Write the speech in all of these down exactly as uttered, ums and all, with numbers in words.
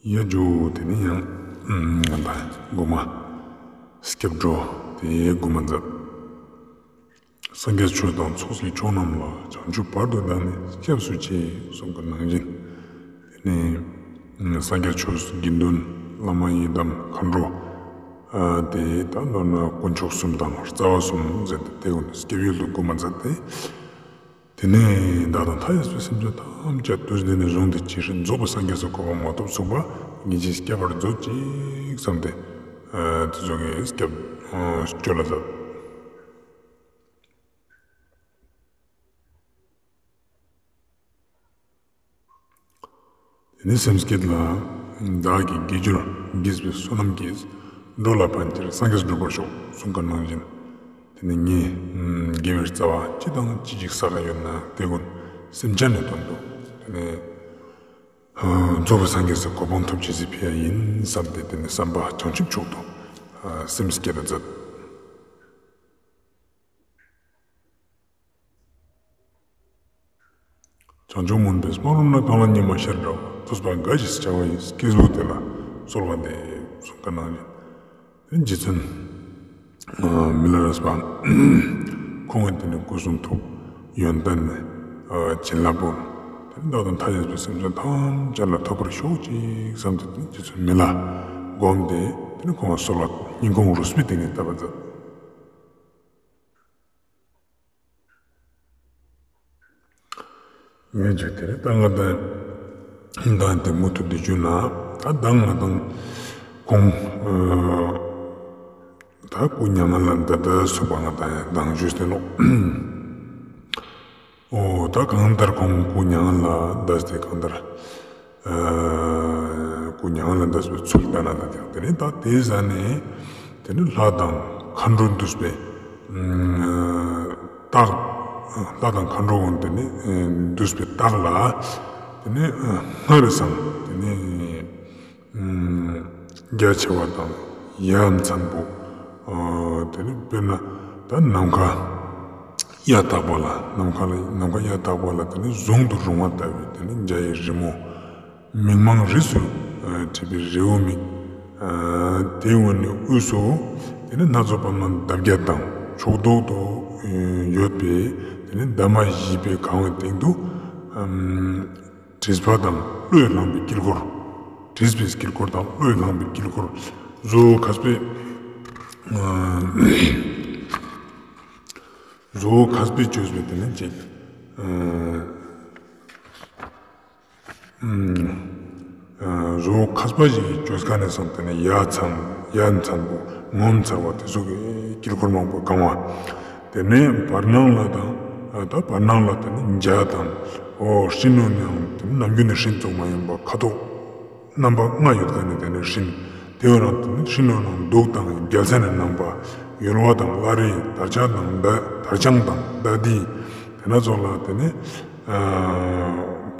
ཡ་ཇུ། དེ་ནས་ཡང་ང་དང་མགོ་མ་སྐྱབས་འགྲོ་དེ་མགོ་མ་མཛད། སངས་རྒྱས་ཆོས་དང་ཚོགས་ཀྱི་མཆོག་རྣམས་ལ། བྱང་ཆུབ་བར་དུ་བདག་ནི་སྐྱབས་སུ་མཆི། གསུངས་པ་ནང་བཞིན། དེ་ནས་སངས་རྒྱས་ཆོས་དགེ་འདུན་བླ་མ་ཡི་དམ་མཁའ་འགྲོ། ཨ་དེ་ད་མདོར་ན་དཀོན་མཆོག་གསུམ་དང་རྩ་བ་གསུམ་ཟེར་ཏེ་དེ་ཀུན་སྐྱབས་ཡུལ་དུ་མགོ་མ་མཛད་དེ། དེ་ནས་བདག་དང་མཐའ་ཡས་པའི་སེམས་ཅན་ཐམས་ཅད་དུས་འདི་ནས་བཟུང་སྟེ་ཇི་སྲིད་རྫོགས་པའི་སངས་རྒྱས་སུ་གོ་འཕང་མ་ཐོབ་ཚུགས་པ་ཉེ་ཞའི་སྐྱབས་པར་མཛོད་ཅིག་བསམ་སྟེ། ཨ་དེ་ཚོ་གི་སྐྱབས་ཨ་བཅོལ་ལ་མཛད། དེ་ནས་སེམས་བསྐྱེད་ལ། བདག་གིས་དགེ་སྦྱོར་བགྱིས་པའི་བསོད་ནམས་ཀྱིས། འགྲོ་ལ་ཕན་ཕྱིར་སངས་རྒྱས་འགྲུབ་པར་ཤོག་གསུངས་པ་ནང་བཞིན། དེ་ནས་ངས་དགེ་བའི་རྩ་བ་ཅི་དང་ཅི་ཞིག་བསགས་ཡོད་ན་དེ་ཀུན་སེམས་ཅན་ནི་དོན་དུ། དེ་ནས་རྫོགས་པའི་སངས་རྒྱས་སུ་གོ་འཕང་ཐོབ་ཅེས་སི་ཕི་ཡ་ཡིན་བསམ་སྟེ་དེ་ནས་བསམ་པ་བྱང་ཆུབ་མཆོག་ཏུ་སེམས་བསྐྱེད་དུ་མཛད། བྱང་ཆུབ་མུན་པའི་སྨག་རུམ་ན། གང་ལ་སྙེགས་མ་ཤར་འདྲ་བ། ཐུབ་པ་འགའ་ཞིག་བྱ་བ་ཡི། སྐྱེས་བུ་དེ་ལ་གསོལ་བ་འདེབས། གསུངས་པ་ནང་བཞིན། དེ་རྗེ་བཙུན་མི་ལ་རས་པ་ཁོང་གི་དེ་ནས་སྐུ་གསུང་ཐུགས་ཡོན་ཏན་ནི་བྱིན་རླབས་པོ་དེ་ནི་བདག་དང་མཐའ་ཡས་པའི་སེམས་ཅན་ཐམས་ཅད་ལ་ཐོབ་པར་ཤོག་ཅིག་བསམ་སྟེ་དེ་ནི་རྗེ་བཙུན་མི་ལ་བསྒོམས་ཏེ་དེ་ནི་ཁོང་ལ་གསོལ་བ་སྙིང་ཁོང་རུས་པའི་གཏིང་ནས་བཏབ་པ་མཛད། ངས་ཇུ་དེ་རེད། ད་ང་དང་མདང་དེ་མུ་མཐུད་དེ་ཞུས་ན། ད་མདང་ང་དང་ཁོང་ད་སྐུ་མྱ་ངན་ལས་འདས་ཏེ་སོང་པ་ང་དང་མདང་ཞུས་ཏེ་ནོག། འོ་ད་གང་ལྟར་ཁོང་སྐུ་མྱ་ངན་ལས་འདས་ཏེ་གང་ལྟར་སྐུ་མྱ་ངན་ལས་འདས་པའི་ཚུལ་ལྟ་ན་ལ་ཀྱང་དེ་ནས་ད་དེའི་ཟ་ནས་དེ་ནས་ལྷ་དང་མཁའ་འགྲོ་འདུས་པའི་རྟགས། ལྷ་དང་མཁའ་འགྲོ་ཀུན་དེ་ནས་འདུས་པའི་རྟགས་ལ་དེ་ནས་སྔར་བསམ་དེ་ནས་རྒྱ་ཆེ་བ་དང་ཡ་མཚན་པོ། དེ་ནས་དཔེར་ན་ད་ནམ་མཁའ་གཡའ་དག་པ་ལ་ནམ་མཁའ་ལ་ནམ་མཁའ་གཡའ་དག་པ་ལ་དེ་ནས་གཟུང་དུ་རུང་བ་ལྟ་བུའི་དེ་ནས་འཇའ་ཡི་རི་མོ། མིག་མང་རིས་སུ་བྲིས་པའི་རི་བོ་མིག། དེའི་ངོས་ནས་དབུས་སུ་དེ་ནས་སྣ་ཚོགས་པདྨ་འདབ་བརྒྱད་དང་ཕྱོགས་བདག་ཏུ་ཡོད་པའི་དེ་ནས་འདབ་མ་བཞི་པའི་གང་བའི་སྟེང་དུ་དྲེགས་པ་དང་བློས་བསླངས་པའི་དཀྱིལ་འཁོར། དྲེགས་པའི་དཀྱིལ་འཁོར་དང་བློས་བསླངས་པའི་དཀྱིལ་འཁོར། བཟོ་བོ་མཁས་པའི་བཟོ་བོ་མཁས་པའི་བཅོས་པའི་དེ་ནས་ཅིག་བཟོ་བོ་མཁས་པ་ཞིག་གིས་བཅོས་མཁན་ནས་བཟུང་དེ་ནས་ཡ་མཚན་ཡ་མཚན་པོ་ངོ་མཚར་བ་དེ་ཚོ་གི་དཀྱིལ་འཁོར་མང་པོ་གང་བ། དེ་ནས་བར་སྣང་ལ་དང་ད་བར་སྣང་ལ་དེ་ནས་འཇའ་དང་འོ་སྤྲིན་ནོ་ནའང་དེ་ནས་ནམ་རྒྱུན་ནས་སྤྲིན་ཚོགས་མ་ཡིན་པ་ཁ་དོག་རྣམ་པ་ལྔ་ཡོད་མཁན་ནི་དེ་ནས་སྤྲིན། དེ་བས་རང་དེ་ནས་སྤྲིན་ནོ་ནའང་གདུགས་དང་རྒྱལ་མཚན་ནི་རྣམ་པ། ཡོལ་བ་དང་བླ་རེ་དར་ལྕང་དང་ད་དར་ལྕང་དང་ད་དི། དེ་ན་ཚོགས་ལ་དེ་ནས་ཨ་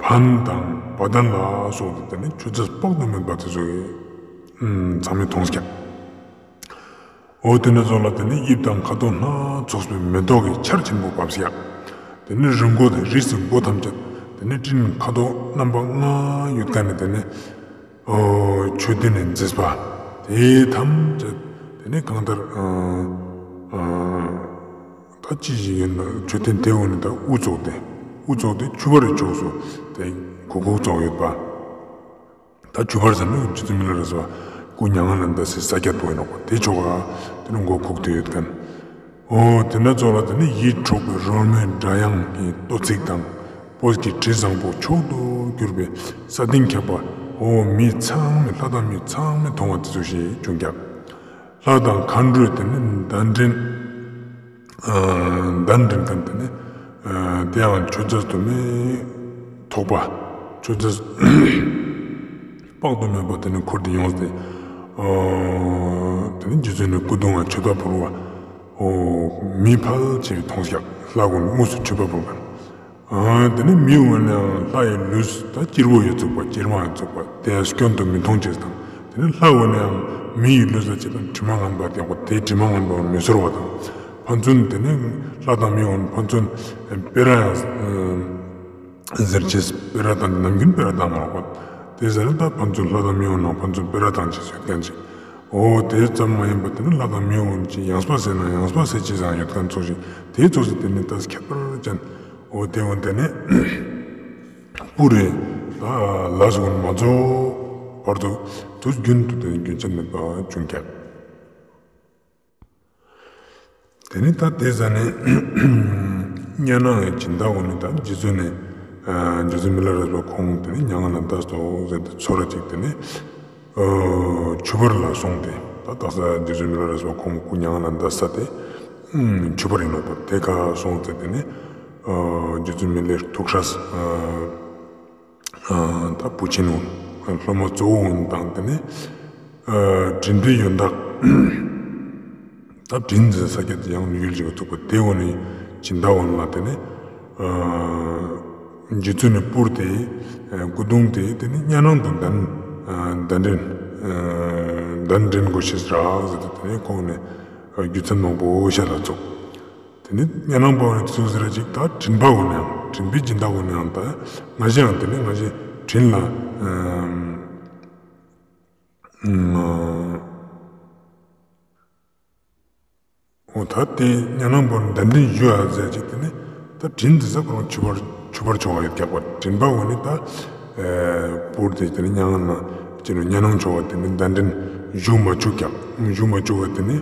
ཕན་དང་བ་དན་ལ་སོགས་ཏེ་དེ་ནས་མཆོད་རྫས་དཔག་ཏུ་མེད་པ་དེ་ཚོ་ཡི་ཚང་མས་མཐོང་ཀྱག། འོ་དེ་ན་ཚོགས་ལ་དེ་ནས་དབྱིབས་དང་ཁ་དོག་སྣ་ཚོགས་པའི་མེ་ཏོག་གི་ཆར་ཆེན་པོ་བབས་ཀྱག། དེ་ནས་རི་མགོ་དང་རིས་སུ་མགོ་ཐམས་ཅད་དེ་ནས་སྤྲིན་ཁ་དོག་རྣམ་པ་ལྔ་ཡོད་མཁན་ནི་དེ་ནས་འོ་མཆོད་རྟེན་ནས་མཛེས་པ་དེ་ཐམས་ཅད་དེ་ནས་གང་ལྟར་ཨ་ད་ཅི་ཞིག་ཡིན་ན་མཆོད་རྟེན་དེ་འོ་ནི་ད་དབུ་ཚོགས་ཏེ་དབུ་ཚོགས་ཏེ་ཕྱུ་པ་རི་ཕྱོགས་སུ་དེ་གུག་གུག་ཚོགས་ཡོད་པ། ད་ཕྱུ་པ་རི་ཟེར་ན་རྗེ་བཙུན་མི་ལ་རས་པ་སྐུ་མྱ་ངན་ལས་འདས་སའི་ས་ཀྱད་པོ་ཡིན་ནོག་པ། དེ་ཕྱོགས་ཀ་དེ་ནས་མགོ་གུག་སྟེ་ཡོད་མཁན། འོ་དེ་ན་ཚོགས་ལ་དེ་ནས་ཡིད་འཕྲོག་པའི་རོལ་མོའི་སྒྲ་དབྱངས་ཀྱི་ཏོག་ཚིག་དང་། སྤོས་ཀྱི་དྲི་བཟང་པོ་མཆོག་ཏུ་གྱུར་པའི་ས་སྟེང་ཁྱབ་པ། འོ་མི་ཚང་མས་ལྷ་དང་མི་ཚང་མས་མཐོང་བ་དེ་ཚོ་ཞིག་བྱུང་ཀྱག། ལྷ་དང་མཁའ་འགྲོའི་དེ་ནས་གདན་འདྲེན། ཨ་གདན་འདྲེན་མཁན་དེ་ནས་ཨ་དེ་ཡང་མཆོད་རྫས་དུ་མས་ཐོགས་པ། མཆོད་རྫས་དཔག་ཏུ་མེད་པ་དེ་ནས་འཁོར་ཏེ་ཡོངས་ཏེ། ཨ་དེ་ནས་རྗེ་བཙུན་ནི་སྐུ་གདུང་ང་མཆོད་པ་ཕུལ་བ། འོ་མི་ཕལ་ཆེ་བས་མཐོང་ཀྱག། ལྷ་ཀུན་དངོས་སུ་མཆོད་པ་ཕུལ་མཁན། ཨ་དེ་ནས་མིའི་ངོས་ནའང་ལྷ་ཡི་ལུས་ད་སྐྱེར་པོ་ཡོད་ཚུགས་པ་སྐྱེར་མ་ཡོད་ཚུགས་པ་དེ་སྐྱོན་དུ་མི་མཐོང་ཅེས་དང་། དེ་ནས་ལྷ་ངོས་ནའང་མི་ཡི་ལུས་ལ་ཅི་དང་དྲི་མ་ངན་པ་དེ་ཡག་པོ་དེ་དྲི་མ་ངན་པ་མི་ཚོར་བ་དང་། ཕན་ཚུན་དེ་ནས་ལྷ་དང་མི་ངོས་ཕན་ཚུན་སྤེ་ར་ཡང་ཟེར་ཅེས་སྤེ་ར་དང་ནམ་རྒྱུན་སྤེ་ར་བཏང་མ་རོགས་པ། དེ་ཟེར་ན་ད་ཕན་ཚུན་ལྷ་དང་མིའི་དབང་ནང་ཕན་ཚུན་སྤེ་ར་བཏང་ཅེས་ཡོད་མཁན་ཅིག་འོ་དེ་ཙམ་མ་ཡིན་པ་དེ་ནི་ལྷ་དང་མིའི་དབང་ཅིག་ཡངས་པ་ཟེར་ན་ཡངས་པ་ཟེར་ཅེས་ཡང་ཡོད་མཁན་ཚོགས་ཤིག་དེ་ཚོགས་ཤིག་དེ་ནི་ད་ཁྱད་པར་ཅན། འོ་དེ་འོ་དེ་ནི་པུ་རེ་ད་ལས་ཀུན་མ་རྫོགས་བར་དུ་དུས་རྒྱུན་དུ་དེ་ནི་རྒྱུན་ཆད་མེད་པ་བྱུང་ཀྱག་དེ་ནི་ད་དེ་ཟ་ནས་གཉའ་ནང་གི་སྦྱིན་བདག་གུན་ནི་ད་རྗེ་བཙུན་ནི་རྗེ་བཙུན་མི་ལ་རས་པ་ཁོང་དེ་ནི་མྱ་ངན་ལས་འདས་སོ་ཟེར་ཏེ་ཚོར་ར་ཅིག་དེ་ནི་ཆུ་བར་ལ་སོང་སྟེ་ད་དག་ས་རྗེ་བཙུན་མི་ལ་རས་པ་ཁོང་སྐུ་མྱ་ངན་ལས་འདས་ས་དེ་ཆུ་བར་ཡིན་ནོག་པ། དེ་ཁ་སོང་སྟེ་དེ་ནི་རྗེ་བཙུན་མི་ལའི་ཐུགས་སྲས་ད་བུ་ཆེན་བོ་སློབ་མ་གཙོ་བོ་བོ་དང་དེ་ནི་དྲིན་པའི་ཡོན་བདག་ད་དྲིན་ཟེར་ས་སྐད་དེ་ཡང་ཡུལ་ཅིག་ག་ཐུག་པ་དེ་བོ་ནི་སྦྱིན་བདག་བོ་ལ་དེ་ནི་རྗེ་བཙུན་ནི་པུར་དེ་སྐུ་གདུང་དེ་དེ་ནི་གཉའ་ནང་དུ་གདན་གདན་འདྲེན་གདན་འདྲེན་དགོས་ཤེས་རག་ཟེར་ཏེ་དེ་ནི་ཁོང་ནི་རྒྱུ་མཚན་མང་པོ་བཤད་ལ་ཚུགས། དེ་ནི་གཉའ་ནང་པ་བོ་ནི་དེ་ཚོ་ཟེར་ར་ཅིག་ད་དྲིན་པ་བོ་ནི་ཡང་དྲིན་པའི་སྦྱིན་བདག་བོ་ནི་ཡང་ད་ང་ཞའི་ཡང་དེ་ནི་ང་ཞའི་དྲིན་ལ་ཨ་འོ་ད་དེ་གཉའ་ནང་པ་བོ་ནི་གདན་འདྲེན་ཞུ་ཡ་ཟེར་ཅིག་དེ་ནི་ད་དྲིན་དེ་ཟ་ཁོ་རང་ཆུ་བར་ཆུ་བར་ཆོ་ག་ཡོད་ཀྱག་པ། དྲིན་པ་བོ་ནི་ད་པུར་དེ་དེ་ནི་མྱ་ངན་ལས་ཅི་ནོ་གཉའ་ནང་ཆོ་ག་དེ་ནི་གདན་འདྲེན་ཞུ་མ་བཅུག་ཀྱག་ཞུ་མ་བཅུག་པ་དེ་ནི།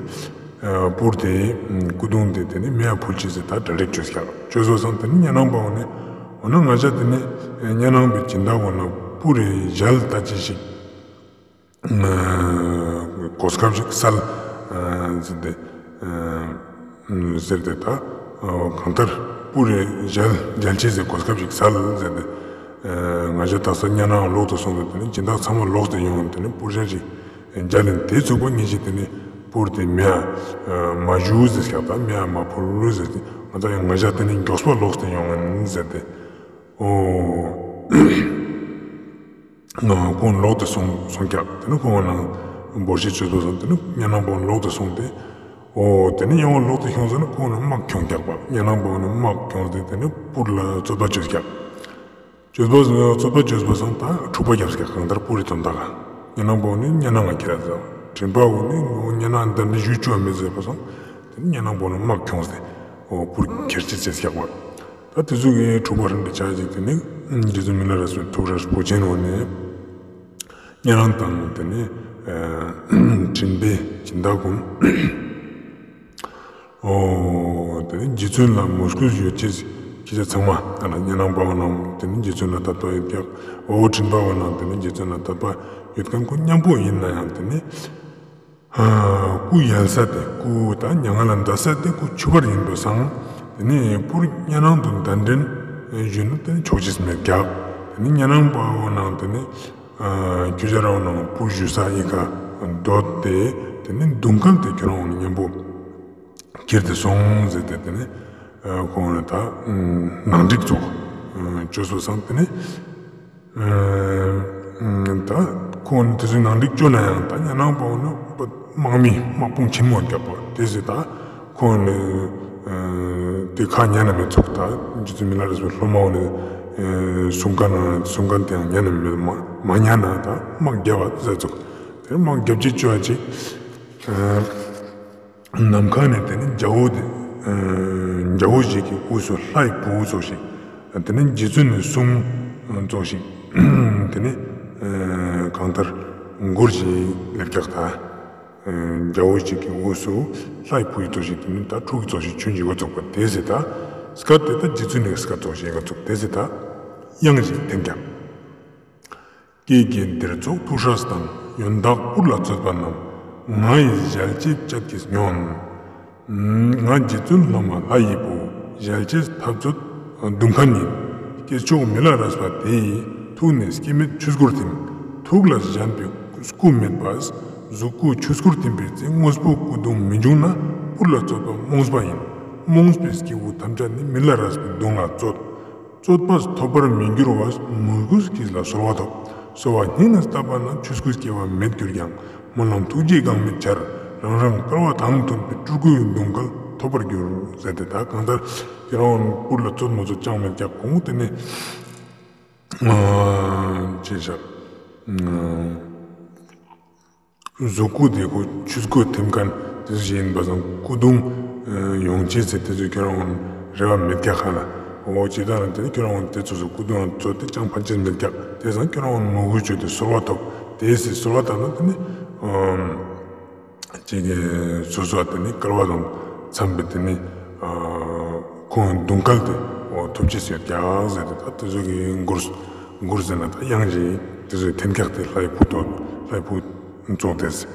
པུར་དེ་སྐུ་གདུང་དེ་དེ་ནི་མེ་ཡ་ཕུལ་ཅེས་ཟེར་ད་གྲ་སྒྲིག་བཅོས་ཀྱག་བཅོས་པ་སང་དེ་ནི་གཉའ་ནང་པ་བོ་ནི་འོ་ན་ང་ཞ་དེ་ནི་གཉའ་ནང་པའི་སྦྱིན་བདག་བོ་ན་པུར་རི་ཞལ་ལྟ་ཅི་ཞིག་གོ་སྐབས་ཤིག་སལ་ཟེར་ཏེ་ཟེར་ཏེ་ད་གང་ལྟར་པུར་རི་ཞལ་མཇལ་ཅེས་ཟེར་གོ་སྐབས་ཤིག་སལ་ཟེར་ཏེ་ང་ཞ་དག་ས་གཉའ་ནང་ལོག་ཏུ་སོང་སྟེ་དེ་ནི་སྦྱིན་བདག་ཚང་མ་ལོག་སྟེ་ཡོང་དེ་ནི་པུར་ཞལ་ཅིག་མཇལ་ལེན་དེ་ཚུགས་པ་ཉིད་ཅིག་དེ་ནི་པུར་དེ་མེ་ཡ་མ་ཞུ་ཟེར་ཀྱག་ད་མེ་ཡ་མ་ཕུལ་ཟེར་ཏེ་ང་ད་ཡང་ང་ཞ་དེ་ནི་མགྱོགས་པ་ལོག་སྟེ་ཡོང་ངིན་ཟེར་ཏེ་འོ་ཁོང་ལོག་སྟེ་སོང་སོང་ཀྱག་དེ་ནི་ཁོང་ནང་འབོར་ཆེ་བཅོས་པ་སང་དེ་ནི་གཉའ་ནང་པ་ལོག་སྟེ་སོང་སྟེ་འོ་དེ་ནི་ཡང་ལོག་སྟེ་ཁྱོང་ཟེར་ན་ཁོང་ནི་དམག་ཁྱོང་ཀྱག་པ་གཉའ་ནང་པ་ནི་དམག་ཁྱོང་སྟེ་དེ་ནི་པུར་ལ་རྩོད་པ་བཅོས་ཀྱག་བཅོས་པ་བཅོས་པ་སང་ད་འཁྲུག་པ་རྒྱབ་ཀྱག་གང་ལྟར་པུར་རི་དོན་དག་ག་གཉའ་ནང་པ་ནི་གཉའ་ནང་ང་ཁྱེར་ར་ཟེར་དྲིན་པ་བོ་ནི་ངོ་གཉའ་ནང་གདན་འདྲེན་ཞུ་བཅུག་མེད་ཟེར་པ་སང་དེ་ནི་གཉའ་ནང་པ་ནི་དམག་ཁྱོང་སྟེ་འོ་པུར་ཁྱེར་ཅེས་ཟེར་ཀྱག་པ། ད་དེ་ཚོ་གི་འཁྲུག་པ་རིམ་པས་ཆ་ཅིག་དེ་ནི་རྗེ་བཙུན་མི་ལ་རས་པའི་ཐུགས་སྲས་བུ་ཆེན་བོ་ནི་གཉའ་ནང་དང་དེ་ནི་དྲིན་པའི་སྦྱིན་བདག་གུན་འོ་དེ་ནི་རྗེ་བཙུན་ལ་མོས་གུས་ཡོད་ཅེས་ཁྱེད་ཅག་ཚང་མ་ད་ལ་གཉའ་ནང་པ་བོ་ནང་དེ་ནི་རྗེ་བཙུན་ལ་དད་པ་ཡོད་ཀྱག་འོ་དྲིན་པ་བོ་ནང་དེ་ནི་རྗེ་བཙུན་ལ་དད་པ་ཡོད་མཁན་གུན་མཉམ་པོ་ཡིན་ན་ཡང་དེ་ནི་སྐུ་ཡལ་ས་དེ་སྐུ་ད་མྱ་ངན་ལས་འདས་ས་དེ་སྐུ་ཆུ་བར་ཡིན་པ་སང་དེ་ནི་པུར་གཉའ་ནང་དུ་གདན་འདྲེན་ཞུས་ན་དེ་ནི་ཆོག་ཅེས་མེད་ཀྱག་དེ་ནི་གཉའ་ནང་པ་བོ་ནང་དེ་ནི་ཁྱོ་ཞ་རང་ནང་པུར་ཞུ་ས་ཨི་ཁ་འདོད་དེ་དེ་ནི་གདུང་ཁལ་དེ་ཁྱོ་རང་ནང་མཉམ་པོ་ཁྱེར་ཏེ་སོང་ཟེར་ཏེ་དེ་ནི་ཁོང་ནི་ད་ནང་འགྲིག་ཚོགས་བཅོས་པ་སང་དེ་ནི་ད་ཁོང་ནི་དེ་ཚོའི་ནང་འགྲིག་བཅོས་ན་ཡང་ད་གཉའ་ནང་པ་བོ་ནི་དམག་མི་དམག་དཔུང་ཆེན་མོ་རྒྱབ་པ་དེ་ཟེར་ད་ཁོང་ནི་དེ་ཁ་ཉན་ན་མི་ཚུགས། ད་རྗེ་བཙུན་མི་ལ་རས་པའི་སློབ་མ་བོ་ནི་གསུང་མཁན་གསུང་མཁན་དེ་ཡང་ཉན་ན་མི་མ་མ་ཉན་ན་ད་དམག་རྒྱབ་པ་ཟེར་ཚུགས། དེ་དམག་རྒྱབ་ཅེས་བཅོ་ཅིག་ནམ་མཁའ་ནས་དེ་ནི་རྒྱལ་བོ་དེ་རྒྱལ་བོ་ཞིག་གི་དབུས་སུ་ལྷའི་བུ་ཚོགས་ཤིག་དེ་ནི་རྗེ་བཙུན་ནི་གསུང་ཚོགས་ཤིག་དེ་ནི་གང་ལྟར་མགུར་ཞིག་ལེབ་ཀྱག་ད། རྒྱལ་བོ་ཞིག་གི་དབུས་སུ་ལྷའི་བུ་ཡི་ཚོགས་ཤིག་དེ་ནི་ད་ཕྲུ་གུ་ཚོགས་ཤིག་ཆུན་ཞིག་གོ་ཚོགས་པ་དེ་ཟེར་ད་སྐད་དེ་ད་རྗེ་བཙུན་ནི་སྐད་ཚོགས་ཤིག་གོ་ཚོགས་དེ་ཟེར་ད་དབྱངས་ཤིག་འཐེན་ཀྱག་ཀྱེ་ཀྱེ་འདིར་ཚོགས་ཐུགས་སྲས་དང་། ཡོན་བདག་པུར་ལ་རྩོད་པ་རྣམས། ང་ཡི་ཞལ་ལྕེ་བཅད་ཀྱིས་ཉོན། ང་རྗེ་བཙུན་སློབ་མ་ལྷ་ཡི་བུ། ཞལ་ལྕེ་འཐབ་རྩོད་གདུང་ཁལ་ཉིད། སྐྱེས་མཆོག་མི་ལ་རས་པ་དེ་ཡི། ཐུགས་ནས་སྐྱེ་མེད་ཆོས་སྐུར་ཐིམ། ཐུགས་ལ་བཞེངས་པའི་སྐུ་མེད་པ། གཟུགས་སྐུ་ཆོས་སྐུར་ཐིམ་པའི་ཚེ། དངོས་པོ་སྐུ་གདུང་མི་འབྱུང་ན། པུར་ལ་རྩོད་པ་རྨོངས་པ་ཡིན། རྨོངས་པའི་སྐྱེ་བོ་ཐམས་ཅད་ནི། མི་ལ་རས་པའི་གདུང་ལ་རྩོད། རྩོད་པ་ཐོབ་པར་མི་འགྱུར་བ། མོས་གུས་ཀྱིས་ལ་གསོལ་བ་ཐོབ། གསོལ་བ་སྙིང་ནས་བཏབ་པ་ན། ཆོས་སྐུ་སྐྱེ་བ་མེད་གྱུར་ཀྱང་། སྨོན་ལམ་ཐུགས་རྗེའི་འགག་མེད་ཆར། རང་རང་སྐལ་བ་དང་མཐུན་པའི། སྤྲུལ་སྐུའི་གདུང་ཁལ་ཐོབ་པར་འགྱུར། ཟེར་ཏེ་ད་གང་ལྟར་ཁྱེད་རང་པུར་ལ་རྩོད་མ་རྩོད་ཅང་མེད་ཀྱག་གོང་དེ་ནས་ཅེས་བྱ། གཟུགས་སྐུ་དེ་ཁོ་ཆུ་སྐུ་ཐིམ་མཁན་དེ་ཚོ་ཞིག་ཡིན་པ་སང་སྐུ་གདུང་ཡོང་ཅེས་ཟེར་དེ་ཚོ་ཁྱོད་རང་རེ་བ་མེད་ཀྱག་ཧ་ལ། འོ་ཅི་ལྟར་ན་དེ་ནི་ཁྱོད་རང་དེ་ཚོ་སྐུ་གདུང་ཚོ་དེ་ཅང་ཕན་ཅེས་མེད་ཀྱག། དེ་སང་ཁྱོད་རང་མོས་གུས་བྱོས་ཏེ་གསོལ་བ་ཐོབ། དེ་སི་གསོལ་བ་བཏབ་ན་དེ་ནི་ཅིག་གི་སོ་སོ་དེ་ནི་སྐལ་བ་དང་འཚམས་པའི་དེ་ནི་ཁོང་གདུང་སྐལ་དེ་འོ་ཐོབ་ཅེས་ཡོད་ཀྱག་ཟེར་ཏེ། ད་དེ་ཚོ་གི་མགུར་མགུར་ཟེར་ན་ད་དབྱངས་ཅིག་དེ་ཚོ་འཐེན་ཀྱག་དེ་ལྷའི་བུ་དོ་ལྷའི་བུ་ཚོགས་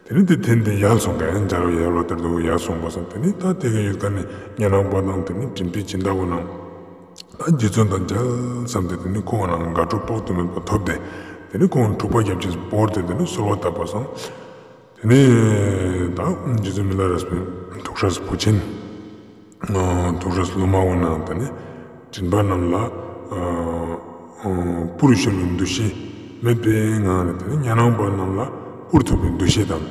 དེ། དེ་ནི་དེ་འཐེན་ཏེ་ཡལ་སོང་ཀྱག། ཡང་འཇའ་རོ་ཡལ་བ་ལྟར་དུ་ཡལ་སོང་པ་སང་དེ་ནི་ད་དེ་ག་ཡོད་མཁན་ནི་ཉ་ནང་པ་དང་དེ་ནི་དྲིན་པའི་སྦྱིན་བདག་པོ་ནང་ད་རྗེ་བཙུན་དང་མཇལ་བསམ་སྟེ་དེ་ནི་ཁོང་ནང་དགའ་སྤྲོ་དཔག་ཏུ་མེད་པ་ཐོབ་སྟེ། དེ་ནི་ཁོང་འཁྲུག་པ་བརྒྱབ་ཅེས་བོར་ཏེ་དེ་ནི་གསོལ་བ་བཏབ་པ་སང་། དེ་ནི་ད་རྗེ་བཙུན་མི་ལ་རས་པའི་ཐུགས་སྲས་བུ་ཆེན། ཐུགས་སྲས་སློབ་མ་བོ་ནང་དེ་ནི་སྦྱིན་པ་རྣམས་ལ་སྤུར་ཤོར་བའི་འདུ་ཤེས་མེད་པའི་ངང་ནས་དེ་ནི་ཉ་ནང་པ་རྣམས་ལ་སྤུར་ཐུབ་པའི་འདུ་ཤེས་དང་།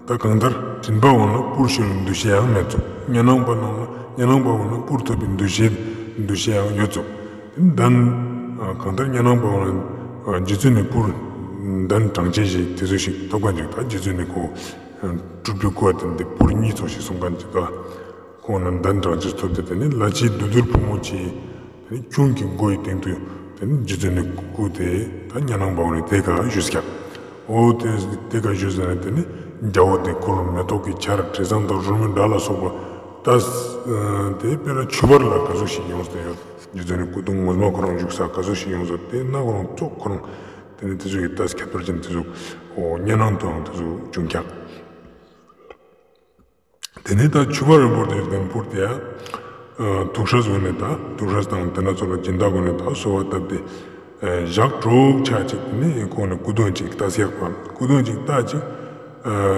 ད་གང་ལྟར་སྦྱིན་པ་བོ་ནང་སྤུར་ཤོར་བའི་འདུ་ཤེས་ཡང་མེད་ཚུགས། ཉ་ནང་པ་རྣམས་ལ་ཉ་ནང་པ་བོ་ནང་སྤུར་ཐུབ་པའི་འདུ་ཤེས་འདུ་ཤེས་ཡང་ཡོད་ཚུགས། དེ་ནི་གདན་གང་ལྟར་ཉ་ནང་པ་བོ་ནང་རྗེ་བཙུན་ནི་སྤུར་གདན་དྲངས་ཅེས་ཞིག་དེ་ཚོ་ཞིག་ཐོབ་མཁན་ཅིག། ད་རྗེ་བཙུན་ནི་ཁོ་སྤྲུལ་པའི་སྐུ་བ་དེ་འདི་སྤུར་གཉིས་ཚོགས་ཤིག་གསུང་མཁན་ཅིག་ད། ཁོང་རྣམས་གདན་དྲངས་ཅེས་ཐོབ་སྟེ་དེ་ནི་ལ་ཕྱི་བདུད་འདུལ་ཕོ་མོ་ཆེ། དེ་ནི་ཁྱུང་གི་མགོ་ཡི་སྟེང་དུ་དེ་ནི་རྗེ་བཙུན་ནི་སྐུ་དེ་ད་ཉ་ནང་པ་བོ་ནི་དེ་ཀ་བཞུགས་ཀྱག། འོ་དེ་དེ་ཀ་བཞུགས་ཟེར་ནས་དེ་ནི་རྒྱལ་པོ་དེ་ཁོ་རང་མེ་ཏོག་གི་ཆར་དྲི་བཟང་དང་རོལ་མོའི་སྒྲ་ལ་སོགས་པ་ད་དེ་དཔེར་ན་ཆུ་བར་ལ་ག་ཟུག་ཞིག་ཡོངས་ཏེ་ཡོད། རྗེ་བཙུན་ནི་སྐུ་གདུང་ངོ་མ་ཁོ་རང་བཞུགས་ས་ག་ཟུག་ཞིག་ཡོངས་ཏེ་དེ་ན་ཁོ་རང་ཙོགས་ཁོ་རང་དེ་ནི་དེ་ཚོ་ཡི་ད་ཁྱད་པར་ཅན་དེ་ཚོ་འོ་ཉ་ནང་དུའང་དེ་ཚོ་བྱུང་ཀྱག། དེ་ནས་ད་ཆུ་བར་རིང་པོ་དེ་དང་པུར་དེ་ཡང་ཐུགས་སྲས་འོ་ནས་ད་ཐུགས་སྲས་དང་དེ་ན་ཚོ་ལ་སྦྱིན་བདག་གུན་ནས་ད་གསོལ་བ་བཏབ་སྟེ་ཞག་དྲུག་ཆ་ཅིག་དེ་ནས་ཁོང་ནས་སྐུ་གདུང་ཅིག་ལྟ་ས་ཡག་པ་སྐུ་གདུང་ཅིག་ལྟ་ཅིག།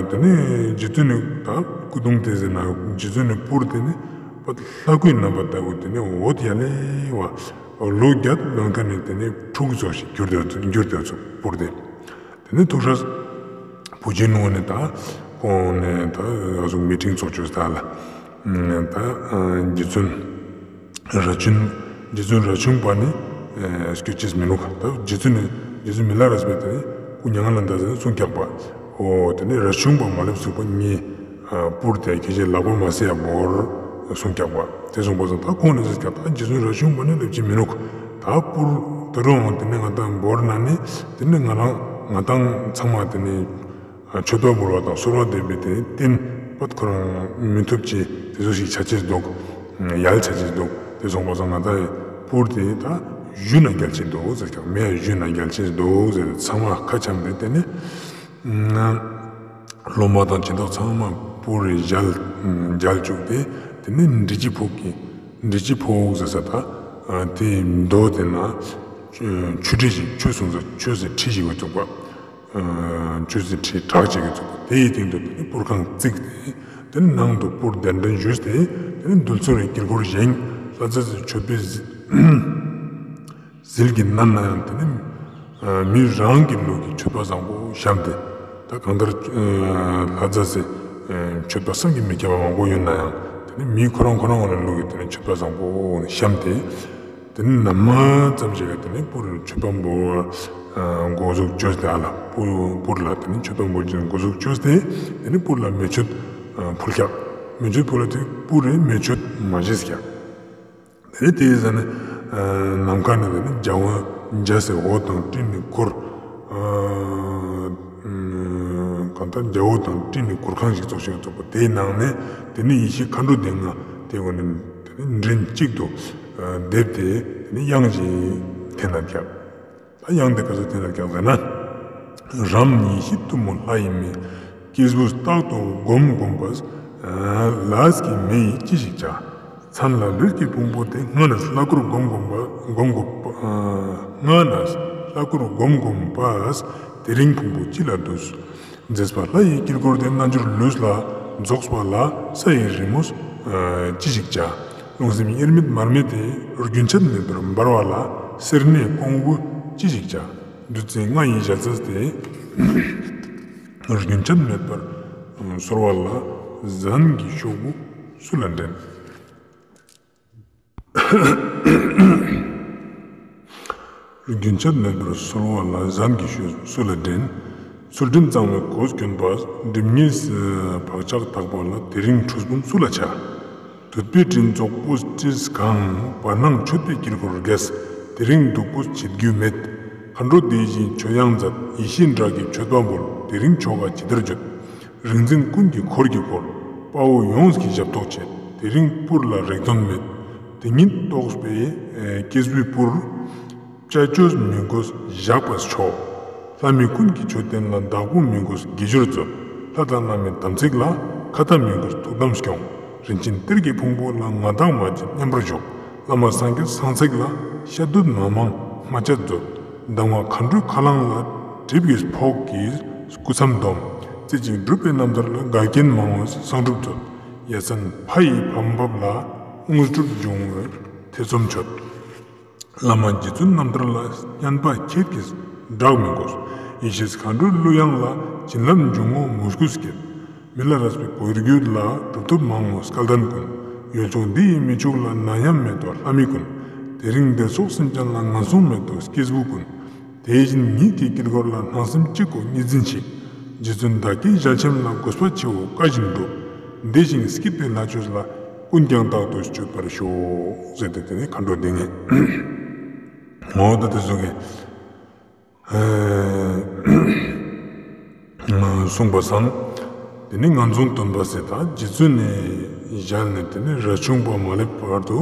དེ་ནས་རྗེ་བཙུན་ནི་ད་སྐུ་གདུང་དེ་ཟེར་ན་རྗེ་བཙུན་ནི་པུར་དེ་ནི་པ་ལྷ་སྐུའི་རྣམ་པ་ལྟ་བུ་དེ་ནས་འོད་ཡ་ལེ་བ་ལོ་བརྒྱད་ལོན་མཁན་ནི་དེ་ནས་ཕྲུག་ཚོ་ཞིག་གྱུར་ཏེ་གྱུར་ཏེ་ཚུགས་པུར་དེ། དེ་ནས་ཐུགས་སྲས་བུ་ཆེན་ནུ་ནས་ད་ཁོང་ནས་ད་ཨ་ཟུག་མི་ཊིང་ཚོགས་བཅོས་ད་ལ་ད་རྗེ་བཙུན་རས་ཆུང་རྗེ་བཙུན་རས་ཆུང་པ་ནི་སྐྱོད་ཅེས་མི་ནུག། ད་རྗེ་བཙུན་ནི་རྗེ་བཙུན་མི་ལ་རས་པས་དེ་ནི་སྐུ་མྱ་ངན་ལས་འདས་ཟེར་གསུངས་ཀྱག་པ། འོ་དེ་ནས་རས་ཆུང་པ་མ་སླེབས་ཚུགས་པ་ངའི་པུར་དེ་ཁྱེད་ཅག་ལག་པ་མ་སེ་ཡ་བོར་གསུངས་ཀྱག་པ། དེ་གསུངས་པ་སང་ད་ཁོང་ནས་ཟེར་ཀྱག་ད་རྗེ་བཙུན་རས་ཆུང་པ་ནི་སླེབས་ཀྱི་མི་ནུག། ད་པུར་ད་རུང་དེ་ནས་ང་ད་བོར་ན་ནི་དེ་ནས་ང་རང་ང་དང་ཚང་མ་དེ་ནས་མཆོད་པ་འབུལ་བ་དང་གསོལ་བ་འདེབས་པའི་དེ་རྟེན་པད་ཁོ་རང་མི་ཐུབ་ཅེས་དེ་ཚོ་ཞིག་ཆ་ཅེས་འདུག། ཡལ་ཆ་ཅེས་འདུག། དེ་གསུངས་པ་སང་ང་ད་པུར་དེ་ད་གཞུ་ན་རྒྱལ་ཅེས་འདུག་ཟེར་ཀྱག། མེ་གཞུ་ན་རྒྱལ་ཅེས་འདུག་ཟེར་ཚང་མ་ཁ་འཆམས་ཏེ་དེ་ནས། སློབ་མ་དང་སྦྱིན་བདག་ཚང་མ་པུར་རེ་མཇལ་མཇལ་བཅུག་སྟེ་དེ་ནས་འབྲི་ཅི་ཕུག་གི་འབྲི་ཅི་ཕུག་ཟེར་ས་ད་དེ་མདོ་དེ་ན་ཆུ་ཁྲི་ཞིག་ཆོས་གསུང་ས་ཆོས་སི་ཁྲི་ཞིག་ཡོད་ཚུགས་པ། ཆོས་སི་ཁྲི་བྲག་ཅིག་ཡོད་ཚུགས་པ། དེའི་སྟེང་དུ་དེ་ནས་པུར་ཁང་བརྩིགས་ཏེ་དེ་ནས་ནང་དུ་པུར་གདན་འདྲེན་ཞུས་ཏེ་དེ་ནས་འདུལ་ཚུལ་རེ་དཀྱིལ་འཁོར་བཞེངས། ལྷ་ཚེ་སི་མཆོད་པའི་ཟིལ་གྱིས་མནན་ན་ཡང་དེ་ནི་མི་རང་གི་ལུས་ཀྱི་མཆོད་པ་བཟང་པོ་བཤམས་ཏེ། ད་གང་ལྟར་ལྷ་ཚེ་སི་མཆོད་པ་བསམ་གྱིས་མི་ཁྱབ་པ་མང་པོ་ཡོད་ན་ཡང་དེ་ནི་མི་ཁོ་རང་ཁོ་རང་ལུས་ཀྱི་དེ་ནི་མཆོད་པ་བཟང་པོ་བཤམས་ཏེ། དེ་ནི་ན་མ་ཙམ་ཞིག་ག་དེ་ནི་པུར་མཆོད་པ་འབུལ་འགོ་ཟུག་བཅོས་ཏེ་ཨ་ལ་པུར་པུར་ལ་དེ་ནི་མཆོད་པ་འབུལ་འགོ་ཟུག་བཅོས་ཏེ་དེ་ནི་པུར་ལ་མེ་མཆོད་ཕུལ་ཀྱག། མེ་མཆོད་ཕུལ་ལ་དེ་པུར་རེ་མེ་མཆོད་མ་བཞེས་ཀྱག། དེ་ནས་དེའི་ཟ་ནས་ནམ་མཁའ་ནས་དེ་ནས་འཇའ་འོད་འཇའ་ཟེར་འོད་དང་སྤྲིན་ནི་འཁོར། གང་ལྟར་འཇའ་འོད་དང་སྤྲིན་ནི་གུར་ཁང་ཞིག་ཚོགས་ཤིང་ཚོགས་པ་དེའི་ནང་ནས་དེ་ནས་ཡེ་ཤེས་མཁའ་འགྲོ་སྡེ་ལྔ་དེ་ཀུན་ནི་དེ་ནས་མགྲིན་གཅིག་ཏུ་བསྡེབས་ཏེ་དེ་ནས་དབྱངས་ཅིག་འཐེན་ན་ཀྱག། ད་དབྱངས་དེ་ག་ཚོད་འཐེན་ན་ཀྱག་ཟེར་ན། རབ་ཉིད་ཡེ་ཤེས་གཏུམ་མོ་ལྷ་ཡི་མེ། སྐྱེས་བུ་རྟག་ཏུ་བསྒོམ་བསྒོམ་པས། ལས་ཀྱི་མེ་ཡིས་ཅི་ཞིག་བྱ། མཚན་ལ་ལུས་ཀྱི་ཕུང་པོ་སྟེ། སྔ་ནས་ལྷ་སྐུར་བསྒོམ་བསྒོམ་པ་བསྒོམ་བསྒོམ་པ། སྔ་ནས་ལྷ་སྐུར་བསྒོམ་བསྒོམ་པས། དེ་རིང་ཕུང་པོ་ཅི་ལ་འདུས། མཛེས་པ་ལྷ་ཡི་དཀྱིལ་འཁོར་སྟེ། རྣལ་འབྱོར་ལུས་ལ་རྫོགས་པ་ལ། ས་ཡི་རི་མོ་ཅི་ཞིག་བྱ། རླུང་སེམས་དབྱེར་མེད་མར་མེ་སྟེ། རྒྱུན་ཆད་མེད་པར་འབར་བ་ལ། སེར་སྣའི་ཀོང་བུ་ཅི་ཞིག་བྱ། བདུད་རྩི་ལྔ་ཡི་ཞལ་ཟས་ཏེ། རྒྱུན་ཆད་མེད་པར་གསོལ་བ་ལ། ཟན་གྱི་ཤོག་བུ་སུ་ལ་འདྲེན། རྒྱུན་ཆད་མེད་པར་གསོལ་བ་ལ། གཟན་གྱི་ཤུལ་སུ་ལ་འདྲེན། ཚུལ་ཁྲིམས་གཙང་བའི་གོས་གྱོན་པ། སྒྲིབ་གཉིས་བག་ཆགས་དག་པ་ལ། དེ་རིང་ཁྲུས་བུམ་སུ་ལ་བྱ། དུད་པའི་སྤྲིན་ཚོགས་སྤུ་གྲིས་གང་། བར་སྣང་མཆོད་པའི་དཀྱིལ་འཁོར་རྒྱས། དེ་རིང་བདུག་སྤོས་བྱེད་རྒྱུ་མེད། མཁའ་འགྲོ་དེ་བཞིན་མཆོད་དབྱངས་མཛད། ཡེ་ཤེས་སྒྲ་གི་མཆོད་པ་འབུལ། དེ་རིང་ཆོ་ག་ཇི་ལྟར་བརྗོད། རིག་འཛིན་ཀུན་གྱི་འཁོར་གྱིས་བསྐོར། དཔའ་བོ་ཡོངས་ཀྱི་ཞབས་ཏོག་བྱེད། དེ་རིང་སྤུར་ལ་རེག་དོན་མེད། དེ་ཉིད་རྟོགས་པའི་ཨེ་སྐྱེས་བུའི་སྤུར། བཅའ་བཅོས་མི་དགོས་བཞག་པས་ཆོག། ལྷ་མི་ཀུན་གྱི་མཆོད་རྟེན་ལ། བདག་པོ་མི་དགོས་དགེ་སྦྱོར་མཛོད། ལྷ་དང་བླ་མའི་དམ་ཚིག་ལ། ཁ་ཏ་མི་དགོས་ཐུགས་དམ་སྐྱོང་། རིན་ཆེན་གཏེར་གྱི་ཕུང་པོ་ལ། ང་དང་མ་བརྗེད་མཉམ་པར་འཇོག། བླ་མ་སངས་རྒྱས་སང་ཚིག་ལ། ཤ་དུད་མ་མང་མ་བཅད་མཛོད། སྡང་བ་མཁའ་འགྲོའི་ཁ་རླངས་ལ། གྲིབ་ཀྱི་ཕོག་གིས་སྐུ་མཚམས་སྡོམ། རྩེ་གཅིག་སྒྲུབ་པའི་རྣམ་ཐར་ལ། འགལ་རྐྱེན་མང་བས་གསང་སྒྲུབ་མཛོད། ཡ་མཚན་ཕ་ཡི་བམ་འབབ་ལ། དངོས་གྲུབ་འབྱུང་བའི་ཐེ་ཚོམ་ཆོད། བླ་མ་རྗེ་བཙུན་རྣམ་ཐར་ལ། བསྙེན་པ་ཁྱེད་ཀྱིས་བསྒྲག་མི་དགོས། ཡེ་ཤེས་མཁའ་འགྲོའི་གླུ་དབྱངས་ལ། བྱིན་རླབས་འབྱུང་ངོ་མོས་གུས་བསྐྱེད། མི་ལ་རས་པའི་གོས་རྒྱུད་ལ། གྲུབ་ཐོབ་མང་ངོ་སྐལ་ལྡན་ཀུན། ཡུལ་ཕྱོགས་འདི་ཡི་མི་ཕྱུགས་ལ། ནད་ཡམས་མེད་དོ་ལྷ་མི་ཀུན། དེ་རིང་བདེ་སོགས་སེམས་ཅན་ལ། ངན་སོང་མེད་དོ་སྐྱེས་བུ་ཀུན། དེ་བཞིན་ཉིད་ཀྱི་དཀྱིལ་འཁོར་ལ། སྣང་སེམས་གཅིག་གོ་གཉིས་འཛིན་ཞིག། རྗེ་བཙུན་བདག་གི་ཞལ་ཆེམས་ལ། དགོས་པ་ཆེའོ་བཀའ་བཞིན་སྒྲུབ། འདི་བཞིན་སྐྱིད་པའི་ལྷ་ཆོས་ལ། ཀུན་ཀྱང་རྟག་ཏུ་སྤྱོད་པར་ཤོག་ཟེར་ཏེ་དེ་ནི་མཁའ་འགྲོ་སྡེ་ལྔས་འོ་ད་དེ་ཟུག་གི་གསུངས་པ་སང་། དེ་ནི་ངན་སོང་སྟོན་པ་ཟེར་ད་རྗེ་བཙུན་ནི་ཞལ་ནས་དེ་ནི་རས་ཆུང་པ་མ་སླེབས་བར་དུ་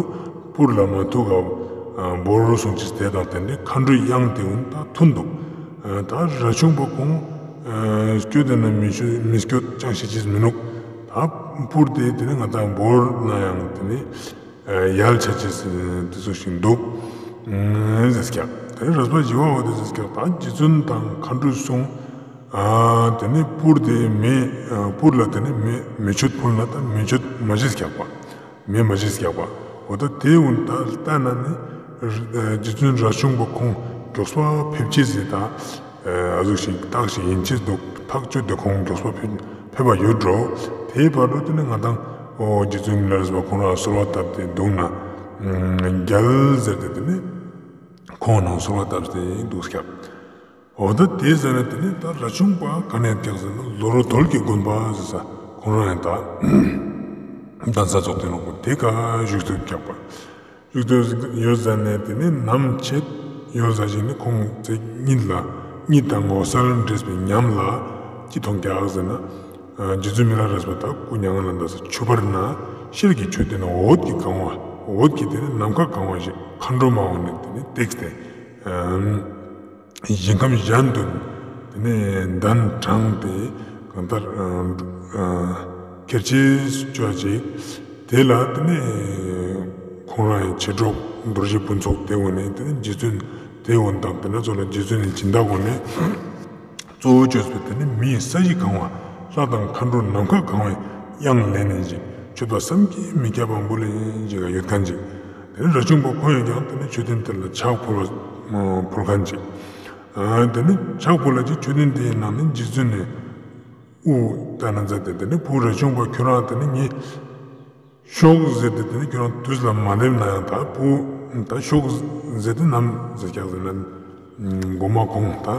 སྤུར་ལ་མ་ཐུག་ག་བོར་སོང་ཅིག་དེ་དང་དེ་ནི་མཁའ་འགྲོའི་དབྱངས་དེ་འུན་ད་ཐོན་འདུག། ད་རས་ཆུང་པ་ཁོང་སྐྱོད་དེ་ན་མི་སྐྱོད་ཅང་ཤེས་ཅིག་མི་ནུག། ད་སྤུར་དེ་དེ་ནི་ང་དང་བོར་ན་ཡང་དེ་ནི། ཡལ་ཆ་ཅེས་དེ་ཚོ་ཞིག་འདུག་ཟེར་སྐྱག། དེ་ནི་རས་པ་ཞི་བ་འོ་དེ་ཟེར་སྐྱག་ད་རྗེ་བཙུན་དང་མཁའ་འགྲོའི་གསུང་། དེ་ནི་སྤུར་དེ་མེ་སྤུར་ལ་དེ་ནི་མེ་མེ་མཆོད་ཕུལ་ན་ད་མེ་མཆོད་མ་བྱེད་སྐྱག་པ། མེ་མ་བྱེད་སྐྱག་པ། འོ་ད་དེ་འུན་ད་ལྟ་ན་ནི་རྗེ་བཙུན་རས་ཆུང་པ་ཁོང་མགྱོགས་པ་ཕེབས་ཅེས་ཟེར་ད། ཨ་ཟུག་ཞིག་རྟགས་ཤིག་ཡིན་ཅེས་འདུག། ཐག་ཆོད་དེ་ཁོང་མགྱོགས་པ་ཕེབས་ཕེབས་པ་ཡོད་འགྲོ། དེའི་བར་དུ་དེ་ནི་ང་དང་འོ་རྗེ་བཙུན་མི་ལ་རས་པ་ཁོང་རང་གསོལ་བ་བཏབ་སྟེ་འདུག་ན། རྒྱལ་ཟེར་ཏེ་དེ་ནི་ཁོང་རང་གསོལ་བ་བཏབ་སྟེ་འདུག་སྐྱག། འོ་ད་དེ་ཟེར་ན་དེ་ནི་ད་རས་ཆུང་པ་ག་ནས་སྐྱག་ཟེར་ན་ལོ་རོ་དོལ་གྱི་དགོན་པ་ཟེར་ས་ཁོང་རང་ཡང་ད་གདན་ས་ཚོགས་དེ་ནོ་དེ་ག་བཞུགས་ཐུབ་སྐྱག་པ། བཞུགས་ཏེ་ཡོད་ཟ་ནས་དེ་ནས་ནམ་ཕྱེད་ཡོད་ཟ་ཞིག་ནི་ཁོང་ཚེ་གཉིད་ལ་གཉིད་དང་ངོ་མཚར་འདྲེས་པའི་ཉམས་ལ་ཅི་མཐོང་ཀྱག་ཟེར་ན། རྗེ་བཙུན་མི་ལ་རས་པ་དག་སྐུ་མྱ་ངན་ལས་འདས་ས་ཆུ་བར་ན་ཤེལ་གྱི་མཆོད་རྟེན་འོད་ཀྱིས་གང་བ་འོད་ཀྱིས་དེ་ནས་ནམ་མཁའ་གང་བ་ཞིག་མཁའ་འགྲོ་མ་འོངས་ནས་དེ་ནས་བཏེགས་ཏེ། ཞིང་ཁམས་གཞན་དུ་དེ་ནས་གདན་དྲངས་ཏེ་གང་ལྟར་ཁེར་ཆེ་ཅོ་ཅིག་དེ་ལ་དེ་ནས་ཁོང་རང་ཡང་མཆེད་གྲོགས་རྡོ་རྗེ་ཕུན་ཚོགས་དེ་འོ་ནས་དེ་ནས་རྗེ་བཙུན་དེ་འོ་དང་དེ་ན་ཚོ་ལ་རྗེ་བཙུན་ནས་སྦྱིན་བདག་འོ་ནས་གཙོ་བོ་བཅོས་པའི་དེ་ནས་མིའི་ས་གཞི་གང་བ་ལྷ་དང་མཁའ་འགྲོ་ནམ་མཁའ་གང་བའི་དབྱངས་ལེན་ནས་ཅིག་མཆོད་པ་བསམ་གྱིས་མི་ཁྱབ་པ་འབུལ་ལེན་ཅིག་ཡོད་མཁན་ཅིག་དེ་ནས་རས་ཆུང་པ་ཁོང་ཡང་ཀྱང་དེ་ནས་མཆོད་རྟེན་དེ་ལ་ཕྱག་ཕུལ་བ་ཕུལ་མཁན་ཅིག། དེ་ནས་ཕྱག་ཕུལ་ལ་ཅིག་མཆོད་རྟེན་དེའི་ནང་ནས་རྗེ་བཙུན་ནས་དབུ་ལྟ་ན་མཛད་དེ་དེ་ནས་བུ་རས་ཆུང་པ་ཁྱོད་རང་དེ་ནས་ངས་ཤོག་ཟེར་ཏེ་དེ་ནས་ཁྱོད་རང་དུས་ལ་མ་སླེབས་ན་ཡང་ད་བུ་ད་ཤོག་ཟེར་ཏེ་ནམ་ཟེར་ཀྱག་ཟེར་ན་མགོ་མ་གོང་ད།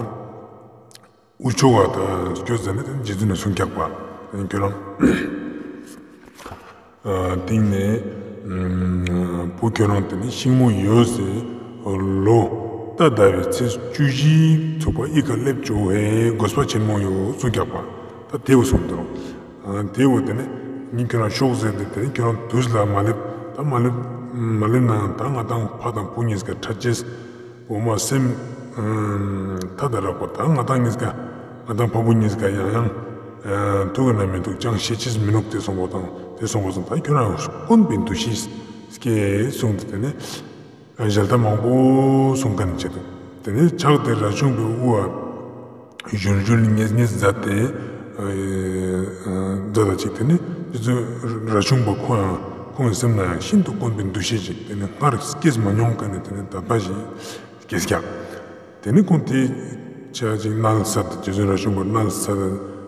དབུ་ཆོ་ག་ད་སྐྱོད་ཟེར་ནས་རྗེ་བཙུན་ནས་གསུངས་ཀྱག་པ། ཁྱོད་རང་སྟིང་ནས་བུ་ཁྱོད་རང་དེ་ནི་ཤིང་མོ་ཡོད་ཟེར་ལོ་རྟ་བདའ་བའི་ཚེས་བཅུ་བཞི་ཚུགས་པ་ཨི་ཀ་སླེབས་ཆོག་ཧེ་དགོས་པ་ཆེན་མོ་ཡོད་གསུངས་ཀྱག་པ། ད་དེ་བོ་གསུངས་འདུག། དེ་བོ་དེ་ནི་ངས་ཁྱོད་རང་ཤོག་ཟེར་ཏེ་དེ་ནི་ཁྱོད་རང་དུས་ལ་མ་སླེབས་ད་མ་སླེབས་མ་སླེབས་ན་ཡང་ད་ང་དང་ཕ་དང་བུ་གཉིས་ཀ་ཁྲ་ཅེས། འོ་མ་སེམས་ཐ་དད་རག་པ་དང་ང་དང་གཉིས་ཀ་ང་དང་ཕ་བུ་གཉིས་ཀ་ཡང་ཡང་ཐུག་གི་ན་མི་ཐུག་ཅང་ཤེས་ཅེས་མི་ནུག་དེ་སོང་པོ་དང་དེ་སོང་པོ་སོང་ད་ཁྱོད་རང་དཀོན་པའི་འདུ་ཤེས་སྐྱེ་གསུངས་ཏེ་དེ་ནས་ཞལ་ཏ་མང་པོ་གསུངས་མཁན་བྱེད་དུ་དེ་ནས་ཕྱག་དེ་རས་ཆུང་པའི་དབུ་བ་ཞུན་ཞུན་ངེས་ངེས་མཛད་དེ་མཛད་ད་ཅིག་དེ་ནས་རྗེ་བཙུན་རས་ཆུང་པ་ཁོང་ཡང་ཁོང་གི་སེམས་ན་ཡང་ཤིན་ཏུ་དཀོན་པའི་འདུ་ཤེས་ཅིག་དེ་ནས་སྔར་སྐྱེས་མ་མྱོང་མཁན་ནི་དེ་ནས་དད་པ་ཞིག་སྐྱེས་ཀྱག། དེ་ནས་ཁོང་དེ་ཆ་ཅིག་མནལ་ས་དེ་རྗེ་བཙུན་རས་ཆུང་པ་མནལ་ས་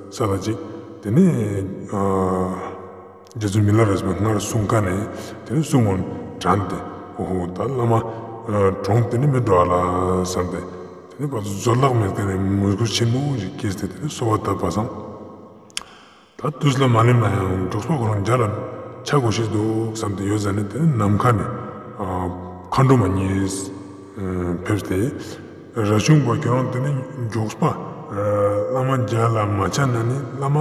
ས་ད་ཅིག་དེ་ནས་རྗེ་བཙུན་མི་ལ་རས་པའི་སྔར་གསུང་མཁན་ནས་དེ་ནས་གསུང་ངོ་དྲན་ཏེ་ འོ་ད་བླ་མ་གྲོངས་ཏེ་ནི་མི་འགྲོ་བ་ལ་བསམ་སྟེ་དེ་ནི་བར་དུ་བཟོད་གླགས་མེད་མཁན་ནི་མོས་གུས་ཆེན་མོ་ཞིག་སྐྱེས་ཏེ་དེ་ནི་གསོལ་བ་བཏབ་པ་སང་། ད་དུས་ལ་མ་སླེབས་ན་ཡང་མགྱོགས་པ་ཁོ་རང་མཇལ་ལ་ཆ་དགོས་ཤེས་འདུག་བསམ་སྟེ་ཡོད་ཟ་ནས་དེ་ནི་ནམ་མཁའ་ནས་མཁའ་འགྲོ་མ་གཉིས་ཕེབས་ཏེ། རས་ཆུང་པ་ཁྱོད་རང་དེ་ནི་མགྱོགས་པ་བླ་མ་མཇལ་ལ་མ་ཆ་ན་ནི་བླ་མ་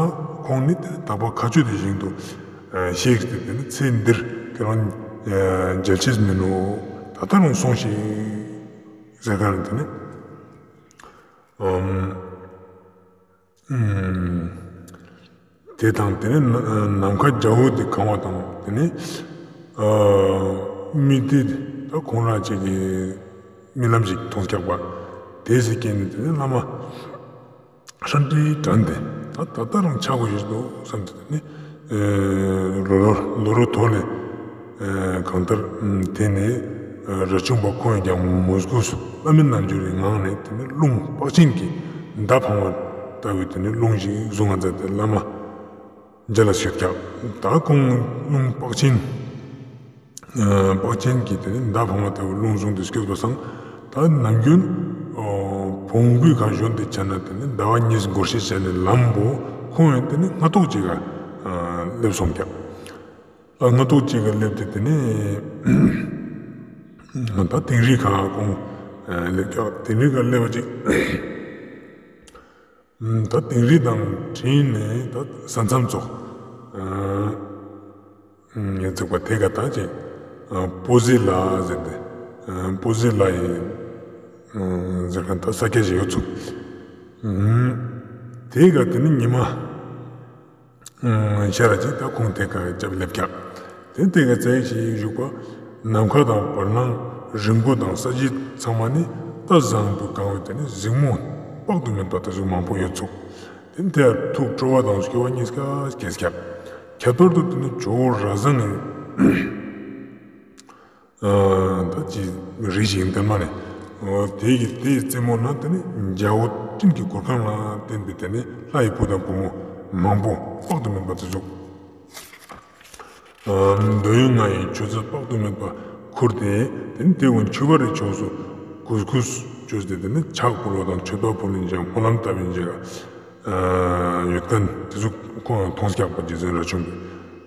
ཁོང་ནི་དེ་ནི་དག་པ་མཁའ་སྤྱོད་དེ་བཞིན་དུ་གཤེགས་ཏེ་དེ་ནི་ཚེ་འདིར་ཁྱོད་རང་མཇལ་ཅེས་མིན་ནོ། ད་ལྟ་རུང་སོང་ཞིག་ཟེར་ག་ནི་དེ་ནི། ཨམ། ཨམ། དེ་དང་དེ་ནི་ནམ་མཁའ་རྒྱལ་པོ་དེ་གང་བ་དང་དེ་ནི་ཨ་མི་དེ་ད་ཁོང་རང་ཅིག་གི་རྨི་ལམ་ཞིག་མཐོང་སྐྱག་པ་དེ་སི་རྐྱེན་ནི་དེ་ནི་བླ་མ་ཧྲན་ཏི་དྲན་ཏེ་ད་ད་ལྟ་རང་ཆག་དགོས་ཤེས་འདུག་བསམ་སྟེ་དེ་ནི་ལོ་ལོ་ལོ་རོ་ཐོག་ནས་གང་ལྟར་དེ་ནས་རས་ཆུང་པ་ཁོང་ཡང་མོས་གུས་བླ་མའི་རྣལ་འབྱོར་རི་ངང་ནས་དེ་ནི་རླུང་དཔག་ཅན་གྱི་མདའ་འཕང་བ་ལྟ་བུའི་དེ་ནི་རླུང་ཞིག་བཟུང་ང་མཛད་དེ་བླ་མ་མཇལ་ལ་སྐྱོད་ཀྱག་ད་ཁོང་རླུང་དཔག་ཅན་དཔག་ཅན་གྱི་དེ་ནི་མདའ་འཕང་བ་ལྟ་བུའི་རླུང་བཟུང་སྟེ་སྐྱོད་པ་སང་ད་ནམ་རྒྱུན་བོང་བུའི་ཁ་ཞོན་ཏེ་ཆ་ན་དེ་ནི་ཟླ་བ་གཉིས་འགོར་ཤེས་བྱ་ནས་ལམ་པོ་ཁོང་ཡང་དེ་ནི་སྔ་ཐོག་ཅིག་ག་སླེབས་སོང་ཀྱག་ཨ་སྔ་ཐོག་ཅིག་ག་སླེབས་ཏེ་དེ་ནི་ད་དིང་རི་ཁ་ཁོང་སླེབས་ཀྱག་དིང་རི་ཁ་སླེབས་པ་ཅིག་ད་དིང་རི་དང་འཕྲིན་ནས་ད་ས་མཚམས་ཚོགས་ཨ་ངེ་ཚོགས་པ་དེ་ག་ད་ཅིག་ཨ་པོ་ཟི་ལ་ཟེར་ཏེ་ཨ་པོ་ཟི་ལ་ཡི་ཨ་ཟེར་མཁན་ད་ས་སྐྱ་ཞིག་ཡོད་ཚུགས། ཨ་དེ་ག་དེ་ནི་ཉི་མ་ཨ་ཤར་ར་ཅིག་ད་ཁོང་དེ་ག་ཅབ་སླེབས་ཀྱག་དེ་དེ་ག་ཙེ་ཞིག་བཞུགས་པ། ནམ་མཁའ་དང་བར་སྣང་རི་མགོ་དང་ས་གཞི་ཚང་མ་ནི་རྟ་བཟང་པོས་གང་བའི་དེ་ནི་གཟིགས་མོ་དཔག་ཏུ་མེད་པ་དེ་ཚོ་མང་པོ་ཡོད་ཚུགས། དེ་ནི་དེ་ཡང་ཐུགས་སྤྲོ་བ་དང་སྐྱོ་བ་གཉིས་ཀ་སྐྱེས་ཀྱག་ཁྱད་པར་དུ་དེ་ནི་ཇོ་བོ་རས་བཟང་ངི་ཨ་ད་ཅི་རི་ཞིག་ཡིན་དེ་མ་ནི་དེ་གི་དེའི་རྩེ་མོ་ན་དེ་ནི་རྒྱལ་པོ་སྤྲིན་གྱི་གུར་ཁང་ལ་བརྟེན་པའི་དེ་ནི་ལྷ་ཡི་བུ་དང་བུ་མོ་མང་པོ་དཔག་ཏུ་མེད་པ་དེ་ཚོ། འདོད་ཡོན་ལྔ་ཡི་མཆོད་རྫས་དཔག་ཏུ་མེད་པ་ཁུར་ཏེ། དེ་ནི་དེ་ཀུན་ཆུ་བར་རི་ཕྱོགས་སུ་གུས་གུས་བཅོས་ཏེ་དེ་ནི་ཕྱག་ཕུལ་བ་དང་མཆོད་པ་ཕུལ་ལིན་ཅིག་སྨོན་ལམ་བཏབ་ལིན་ཅིག་ཡོད་མཁན་དེ་ཚོ་ཁོང་མཐོང་སྐྱག་པ་རྗེ་བཙུན་རས་ཆུང་པས་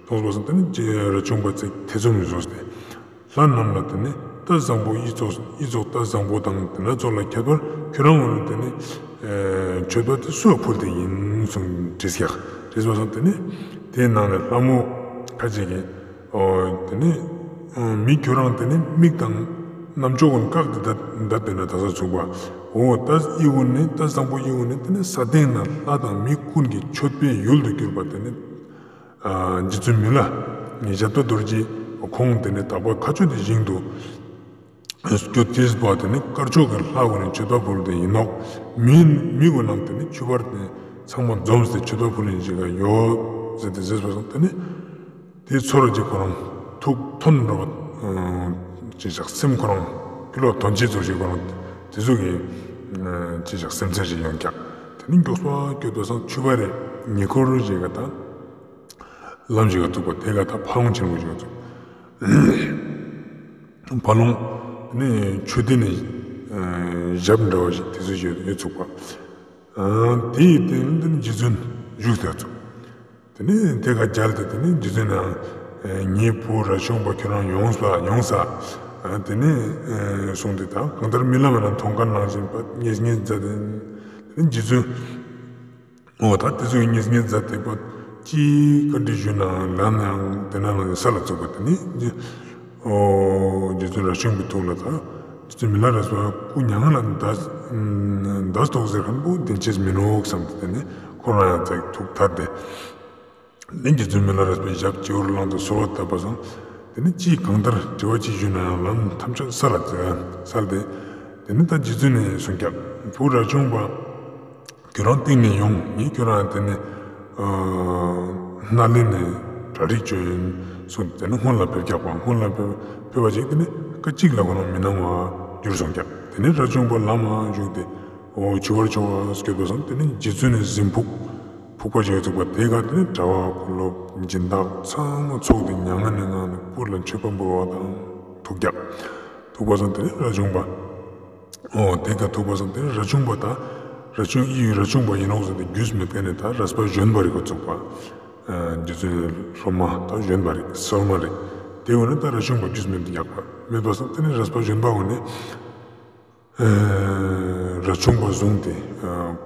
མཐོང་བ་སང་དེ་ནི་རྗེ་རས་ཆུང་པ་ཚེ་ཐེ་ཚོམ་བཟོས་ཏེ། ལྷ་རྣམས་ལ་དེ་ནི་རྟ་བཟང་པོ་ཡི་ཚོགས་ཡི་ཚོགས་རྟ་བཟང་པོ་དང་དེ་ན་ཚོགས་ལ་ཁྱད་པར་ཁྱོད་རང་ངོ་ནི་དེ་ནི་མཆོད་པ་དེ་སུ་ལ་ཕུལ་ཏེ་ཡིན་གསུངས་དྲིས་ཀྱག་དྲིས་པ་སང་དེ་ནི་དེའི་ནང་ནས་ལྷ་མོ་ཁ་ཅིག་གིས་ཨོ་དེ་ནི་མི་ཁྱོད་རང་དེ་ནི་མིག་དང་རྣམ་ཅོག་ཀུན་བཀག་སྟེ་བསྡད་པས་ན་ད་ས་ཚུགས་པ་འོ་རྟ་ཡི་ཀུན་ནི་རྟ་བཟང་པོ་ཡི་ཀུན་ནི་དེ་ནི་ས་སྟེང་ན་ལྷ་དང་མི་ཀུན་གྱི་མཆོད་པའི་ཡུལ་དུ་གྱུར་པ་དེ་ནི། རྗེ་བཙུན་མི་ལ་ཞབས་ཏོག་རྡོ་རྗེ་ཁོང་དེ་ནི་དག་པ་མཁའ་སྤྱོད་དེ་བཞིན་དུ་སྐྱོད་དེ་བ་དེ་ནི་དཀར་ཕྱོགས་ཀྱི་ལྷ་ཀུན་ནི་མཆོད་པ་ཕུལ་ཏེ་ཡིན་ནོག་མི་མི་ཀུན་ནང་དེ་ནི་ཆུ་བར་དེ་ཚང་མ་འཛོམས་ཏེ་མཆོད་པ་ཕུལ་ལིན་ཅིག་ཡོད་ཟེར་ཏེ་ཟེར་བ་སང་དེ་ནི་དེ་ཚོར་རྗེ་ཁོ་རང་ཐུགས་ཐོན་འགྲོ་བ་ཅི་ཞག་སེམས་ཁོ་རང་ཕི་ལོག་དོན་ཆེ་ཚོར་ཞིག་ཁོ་རང་དེ་ཚོ་གི་ཅི་ཞག་སེམས་ཚེར་ཞིག་ཡོང་ཀྱག་དེ་ནི་མགྱོགས་པ་སྐྱོད་པ་སང་ཆུ་བར་རི་ཉེ་འཁོར་ཞིག་ག་ད། ལམ་ཞིག་ག་ཚུགས་པ་དེ་ག་ད་ཕ་ལོང་ཆེན་པོ་ཞིག་ག་ཚུགས། ཕ་ལོང་ནི་མཆོད་རྟེན་ནི་ཞབས་འདྲ་བ་ཞིག་དེ་ཚོ་ཞིག་ཡོད་ཚུགས་པ། དེའི་སྟེང་དུ་རྗེ་བཙུན་བཞུགས་ཏེ་ཚུགས། དེ་ནི་དེ་ག་མཇལ་ཏེ་དེ་ནི་རྗེ་བཙུན་ནང་ངའི་བུ་རས་ཆུང་པ་ཁྱོད་རང་ཡོངས་ལ་ཡོངས་ས་དེ་ནི་གསུངས་ཏེ་ད་གང་ལྟར་རྨི་ལམ་ན་མཐོང་མཁན་ནང་བཞིན་པ་ངེས་ངེས་མཛད་དེ་དེ་ནི་རྗེ་བཙུན། འོ་ད་དེ་ཚོ་ཡི་ངེས་ངེས་མཛད་དེ་པ་ཅི་བཀའ་འདྲི་ཞུས་ནའང་ལན་ཡང་དེ་ན་ལན་ས་ལ་ཚུགས་པ་དེ་ནི་འོ་རྗེ་བཙུན་རས་ཆུང་པའི་ཐུགས་ལ་ད་རྗེ་བཙུན་མི་ལ་རས་པ་སྐུ་མྱ་ངན་ལས་འདས་འདས་ཐོག་ཟེར་མཁན་པོ་བདེན་ཅེས་མི་ནོག་བསམ་སྟེ་དེ་ནི་ཁོ་རང་ཡང་ཙག་ཐུགས་ཐད་དེ། དེ་རྗེ་བཙུན་མི་ལ་རས་པའི་ཞབས་སྤྱི་བོར་བླངས་ཏེ་གསོལ་བ་བཏབ་པ་སང་། དེ་ནི་ཅིའི་གང་ལྟར་དྲི་བ་ཅི་ཞུས་ན་ཡང་ལན་ཐམས་ཅད་ས་ལ་སལ་ཏེ། དེ་ནི་ད་རྗེ་བཙུན་ནི་གསུངས་ཀྱག་བུ་རས་ཆུང་པ། ཁྱོད་རང་སྟེང་ནས་ཡོང་ངས་ཁྱོད་རང་དེ་ནི་སྣ་ལེན་ནས་གྲ་སྒྲིག་བཅོས་ཡིན་གསུངས་ཏེ་དེ་ནི་སྔོན་ལ་ཕེབས་ཀྱག་པ་སྔོན་ལ་ཕེབས་ཕེབས་པ་ཅིག་དེ་ནི་སྐད་ཅིག་ལ་ཁོ་རང་མི་སྣང་བ་གྱུར་སོང་ཀྱག་དེ་ནི་རས་ཆུང་པ་ལམ་མ་བཞུགས་ཏེ་འོ་ཆུ་བར་ཆུ་བར་སྐྱོད་པ་སང་དེ་ནི་རྗེ་བཙུན་ནི་གཟིམ་ཕུག་ཕུག་པ་ཞིག་ཚུགས་པ་དེ་ག་དེ་ནི་གྲྭ་པ་གུ་རུབ་སྦྱིན་བདག་ཚང་མ་ཚོགས་ཏེ་མྱ་ངན་ནི་ངང་ནས་སྤུར་ལ་མཆོད་པ་འབུལ་བ་དང་ ཐུག་རྒྱག་ཐུག་པ་སང་དེ་ནི་རས་ཆུང་པ། འོ་དེ་ཀ་ཐུག་པ་སང་དེ་ནི་རས་ཆུང་པ་དང་། རས་ཆུང་ཨི་རས་ཆུང་པ་ཡིན་ནོག་ཟེར་ཏེ་རྒྱུས་མེད་མཁན་ནི་ད་རས་པ་གཞོན་པ་རིག་གོ་ཚུགས་པ། རྗེ་བཙུན་སློབ་མ་ད་གཞོན་པ་རིག་སོར་མ་རིག་དེ་འོ་ན་ད་རས་ཆུང་པ་རྒྱུས་མེད་དུ་རྒྱག་པ་མེད་པ་སང་དེ་ནི་རས་པ་གཞོན་པ་འོ་ནི། རས་ཆུང་པ་བཟུང་སྟེ་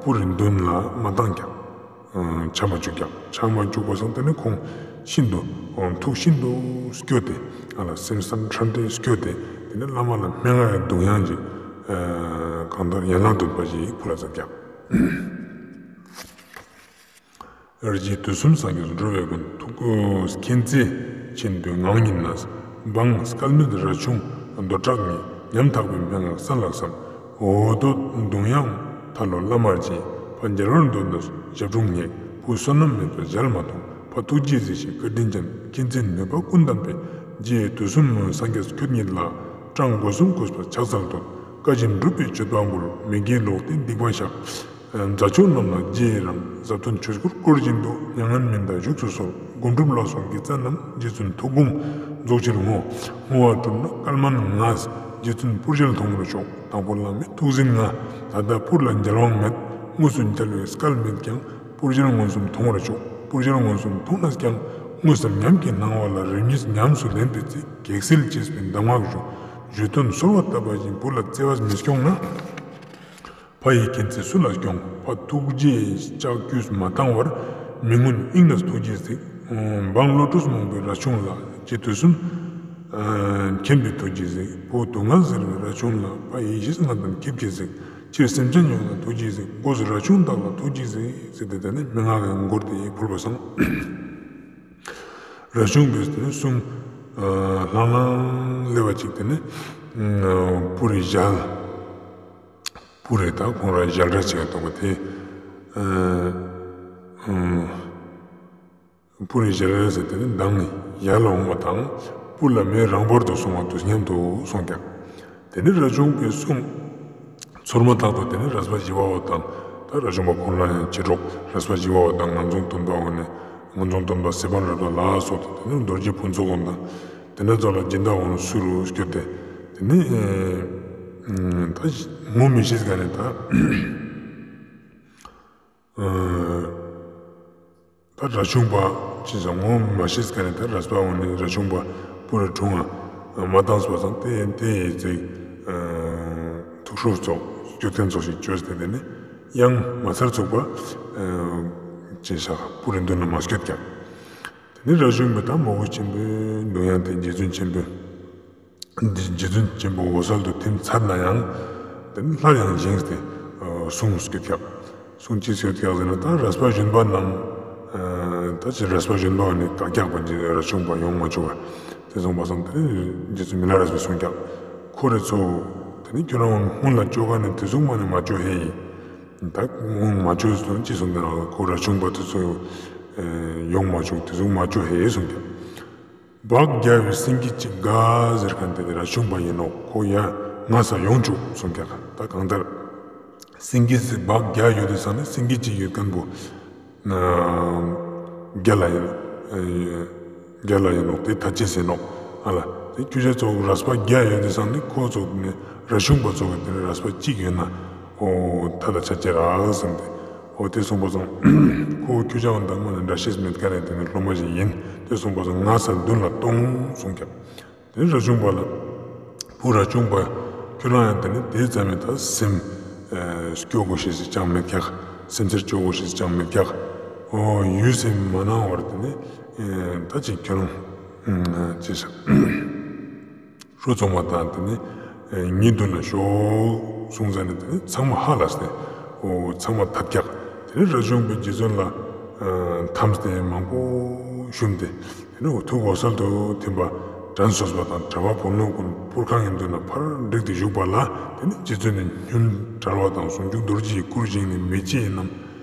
སྤུ་རི་མདུན་ལ་མ་བཏང་ཀྱང་ཆ་མ་བཅུག་ཀྱང་ཆ་མ་བཅུག་པ་སང་དེ་ནི་ཁོང་ཤིན་ཏུ་ཐུགས་ཤིན་ཏུ་སྐྱོ་སྟེ་ཨ་ལ་སེམས་བསམ་ཁྲལ་ཏེ་སྐྱོ་སྟེ་དེ་ནི་བླ་མ་ལ་སྨྲེ་སྔགས་ཡང་གདུང་ཡང་ཅིག་གང་ལྟར་ཡན་ལག་བདུན་པ་ཞིག་ཕུལ་ལ་མཛད་ཀྱང་། རྗེ་དུས་གསུམ་སངས་རྒྱས་འགྲོ་བའི་མགོན། ཐུགས་མཁྱེན་བརྩེ་ཆེན་པོའི་ངང་ཉིད་ན། འབངས་སྐལ་མེད་རས་ཆུང་འདོད་གྲགས་ཉིད། ཉམ་ཐག་པའི་སྨྲེ་སྔགས་གསན་ལགས་སམ། འོ་དོད་གདུང་དབྱངས་ཐ་ལོ་བླ་མ་རྗེ། ཕ་མཇལ་བར་འདོད་ན་ཞབས་དྲུང་ངེས། བུ་བསོད་ནམས་མེད་པར་གཞལ་མ་མཐོང་། ཕ་ཐུགས་རྗེས་གཟིགས་ཤིག་བཀའ་དྲིན་ཅན། མཁྱེན་བརྩེ་ནུས་པ་ཀུན་ལྡན་པའི། རྗེ་དུས་གསུམ་སངས་རྒྱས་ཁྱོད་ཉིད་ལ། སྤྲང་སྒོ་གསུམ་གུས་པས་ཕྱག་འཚལ་བསྟོད། བཀའ་བཞིན་སྒྲུབ་པའི་སྤྱོད་པ་འབུལ། མི་དགེ་ལོག་སྟེ་སྡིག་པ་བཤགས། མཛའ་ཆོས་རྣམས་ལ་རྗེས་རང་། བཟའ་བཏུང་ཆོས་སྐོར་དཀོར་བཞིན་དུ། མྱ་ངན་མི་འདའ་བཞུགས་སུ་གསོལ། སྒོམ་སྒྲུབ་ལ་སོགས་དགེ་རྩ་རྣམས། རྗེ་བཙུན་ཐུགས་དགོངས་རྫོགས་ཕྱིར་བསྔོ། བསྔོ་བ་གྲུབ་ན་སྐལ་མང་ང་། རྗེ་བཙུན་སྤུར་མཇལ་མཐོང་བར་ཤོག། དང་པོ་བླ་མའི་ཐུགས་འཛིན་ང་། ད་ལྟ་སྤུར་ལ་མཇལ་དབང་མེད། དངོས་སུ་མཇལ་བའི་སྐལ་མེད་ཀྱང་། སྤུར་མཇལ་མངོན་སུམ་མཐོང་བར་ཤོག། སྤུར་མཇལ་མངོན་སུམ་མཐོང་ནས་ཀྱང་། དངོས་སམ་ཉམས་ཀྱི་སྣང་བ་ལ་རིམ་གཉིས་ཉམས་སུ་ལེན་པའི་ཚེ། གེགས་སེལ་ཅེས་པའི་གདམས་ངག་ཞུ། ཞུ་དོན་གསོལ་བ་བཏབ་པ་བཞིན་བུ་ལ་བརྩེ་བས་མི་སྐྱོང་ན། ཕ་ཡི་མཁྱེན་བརྩེ་སུ་ལ་སྐྱོང་། ཕ་ཐུགས་རྗེའི་ལྕགས་ཀྱུས་མ་བཏང་བར། མི་མངོན་དབྱིངས་ནས་ཐུགས་རྗེས་གཟིགས། འབངས་བློ་གྲོས་རྨོངས་པའི་རས་ཆུང་ལ། རྗེ་དུས་གསུམ་མཁྱེན་པའི་ཐུགས་རྗེས་གཟིགས། བུ་སྡུག་བསྔལ་ཟེར་བའི་རས་ཆུང་ལ། ཕ་ཡེ་ཤེས་ལྔ་ལྡན་སྐྱེས་ཀྱིས་གཟིགས། ཕྱིར་སེམས་ཅན་ཡོངས་ལ་ཐུགས་རྗེས་གཟིགས། སྒོས་སུ་རས་ཆུང་དག་ལ་ཐུགས་རྗེས་གཟིགས། ཟེར་ཏེ་དེ་ནི་སྨྲེ་སྔགས་ཀྱི་མགུར་དེ་ཕུལ་བ་སང་། རས་ཆུང་པས་དེ་ནི་གསུང་ལྷང་ལྷང་སླེབས་པ་ཅིག་དེ་ནི་སྤུ་རི་ཞལ། སྤུ་རི་ད་ཁོང་ར་ཞལ་རས་ཅིག་ཡོད་དོ་ག་དེ། སྤུ་རི་ཞལ་རས་ཟེར་དེ་ནི་མདང་ཡར་ལ་འོང་བ་དང་སྤུ་ལ་མེ་རང་བོར་དུ་སོང་བ་དུས་མཉམ་དུ་སོང་ཀྱང་། དེ་ནི་རས་ཆུང་པའི་གསུང་ཚོར་མ་ཐག་ཏུ་དེ་ནི་རས་པ་ཞི་བ་འོད་དང་ད་རས་ཆུང་པ་ཁོང་ལ་ཡང་མཆེད་གྲོགས་རས་པ་ཞི་བ་འོད་དང་ངན་སོང་སྟོན་པ་འོ་ནི་ངན་སོང་སྟོན་པ་སེ་བན་རས་པ་ལ་སོགས་དེ་ནི་རྡོ་རྗེ་ཕུན་ཚོགས་འོ་དང་དེ་འདྲ་ཚོ་ལ་སྦྱིན་བདག་འོ་ནི་སུ་རུ་སྐྱོད་དེ་དེ་ནི་ད་ངོ་མི་ཤེས་ག་ནས་ད། ད་རས་ཆུང་པ་ཅི་ཟེར་ངོ་མ་ཤེས་ཀ་ནས་ད་རས་པ་འོ་ནི་རས་ཆུང་པ་སྤུ་རི་དྲུང་ང་མ་བཏང་སོ་ཙང་དེ་དེ་ཡི་ཚིག་ཐུགས་སྲོག་ཙོགས་སྐྱོ་ཐན་ཙོགས་ཤིག་བཅོས་ཏེ་དེ་ནི་ཡང་མ་ཚར་ཚུགས་པ་ཅི་ཟེར་སྤུ་རི་མདུན་ན་མ་སྐྱོད་ཀྱང་། དེ་ནི་རས་ཆུང་པའི་ད་མོས་གུས་ཆེན་པོའི་གདུང་དབྱངས་དེ་རྗེ་བཙུན་ཆེན་པོའི། རྗེ་བཙུན་ཆེན་པོ་འོད་གསལ་དུ་ཐིམ་ཚར་ན་ཡང་དེ་ནི་སླར་ཡང་བཞེངས་ཏེ་གསུང་སྐྱོད་ཀྱག། གསུང་ཅི་སྐྱོད་ཀྱག་ཟེར་ན་ད་རས་པ་གཞོན་པ་རྣམས་ད་ཅི་རས་པ་གཞོན་པ་ནི་བཀག་ཀྱག་པ་ཅི་རས་ཆུང་པ་ཡོང་མ་བཅུག་པ་དེ་སོང་པ་སང་དེ་རྗེ་བཙུན་མི་ལ་རས་པས་གསུང་ཀྱག། ཁོ་རེ་ཚོ་དེ་ནི་ཁྱོད་རང་སྔོན་ལ་བཅོ་ག་ནི་དེ་ཟུག་མ་ནི་མ་བཅོ་ཧེ་ཡིན། ད་སྔོན་མ་བཅོས་སོང་ཅི་སོང་དེ་རང་ཁོ་རས་ཆུང་པ་དེ་ཚོ་ཡོང་མ་བཅུག་དེ་ཟུག་མ་བཅོ་ཧེ་གསུང་ཀྱག། སྦག་རྒྱག་པའི་སེང་གེ་གཅིག་དགའ་ཟེར་མཁན་དེ་ནི་རས་ཆུང་པ་ཡིན་ནོག། ཁོ་ཡ་ང་ས་ཡོང་བཅུག་གསུང་ཀྱག། ད་གང་ལྟར་སེང་གེ་ཟེར་སྦག་རྒྱག་ཡོད་དེ་ས་ནི་སེང་གེ་གཅིག་ཡོད་མཁན་པོ་རྒྱལ་ལ་ཡིན་རྒྱལ་ལ་ཡིན་ནོག། དེ་ཐ་ཆད་ཟེར་ནོག་ཨ་ལ། དེ་ཁྱོད་ཅག་ཚོ་རས་པ་རྒྱག་ཡོད་དེ་ས་ནི་ཁོ་ཚོ་ནི་རས་ཆུང་པ་ཚོ་གི་དེ་ནི་རས་པ་གཅིག་ཡོད་ན་ཨོ་ཐ་ད་ཆ་ཅེ་རག་བསམ་སྟེ། ཨོ་དེ་སོང་པ་སང་ཁོ་ཁྱོད་ཅག་འདང་མ་ནི་འདྲ་ཤེས་མེད་ཀ་རེ་དེ་ནི་སློབ་མ་ཞིག་ཡིན། དེ་སོང་པ་སང་ང་ས་མདུན་ལ་གཏོང་གསུང་ཀྱག། དེ་རས་ཆུང་པ་ལ་བུ་རས་ཆུང་པ་ཁྱོད་རང་ཡང་དེ་ནི་དེ་ཙམ་མེད་ད་སེམས་སྐྱོ་དགོས་ཤེས་ཅང་མེད་ཀྱག། སེམས་ཚེར་སྐྱོ་དགོས་ཤེས་ཅང་མེད་ཀྱག། ཨོ་ཡུལ་སེམས་མ་ནང་བར་དེ་ནི་ད་ཅིག་ཁྱོད་རང་ཅི་ཟེར། ཧྲུ་ཚང་མ་དང་དེ་ནི་ངའི་མདུན་ལ་ཤོག་གསུངས་ཙ་ནི་དེ་ནི་ཚང་མ་ཧ་ལས་ཏེ་འོ་ཚང་མ་ཐད་ཀྱག། དེ་ནི་རས་ཆུང་པའི་རྗེ་བཙུན་ལ་འཐམས་ཏེ་མང་པོ་ཞུམ་སྟེ་དེ་ནི་འོ་ཐུགས་འོད་གསལ་དུ་ཐིམ་པ་དྲན་གསོས་པ་དང་གྲྭ་པ་བུ་ལོན་ཀུན་སྤུར་ཁང་གི་མདུན་ལ་ཕར་བསྒྲིགས་ཏེ་བཞུགས་པ་ལ་དེ་ནི་རྗེ་བཙུན་ནི་སྙུན་བྲལ་བ་དང་ཟུང་འཇུག་རྡོ་རྗེའི་སྐུར་བཞེངས་ནས་མེ་ལྕེ་རྣམས་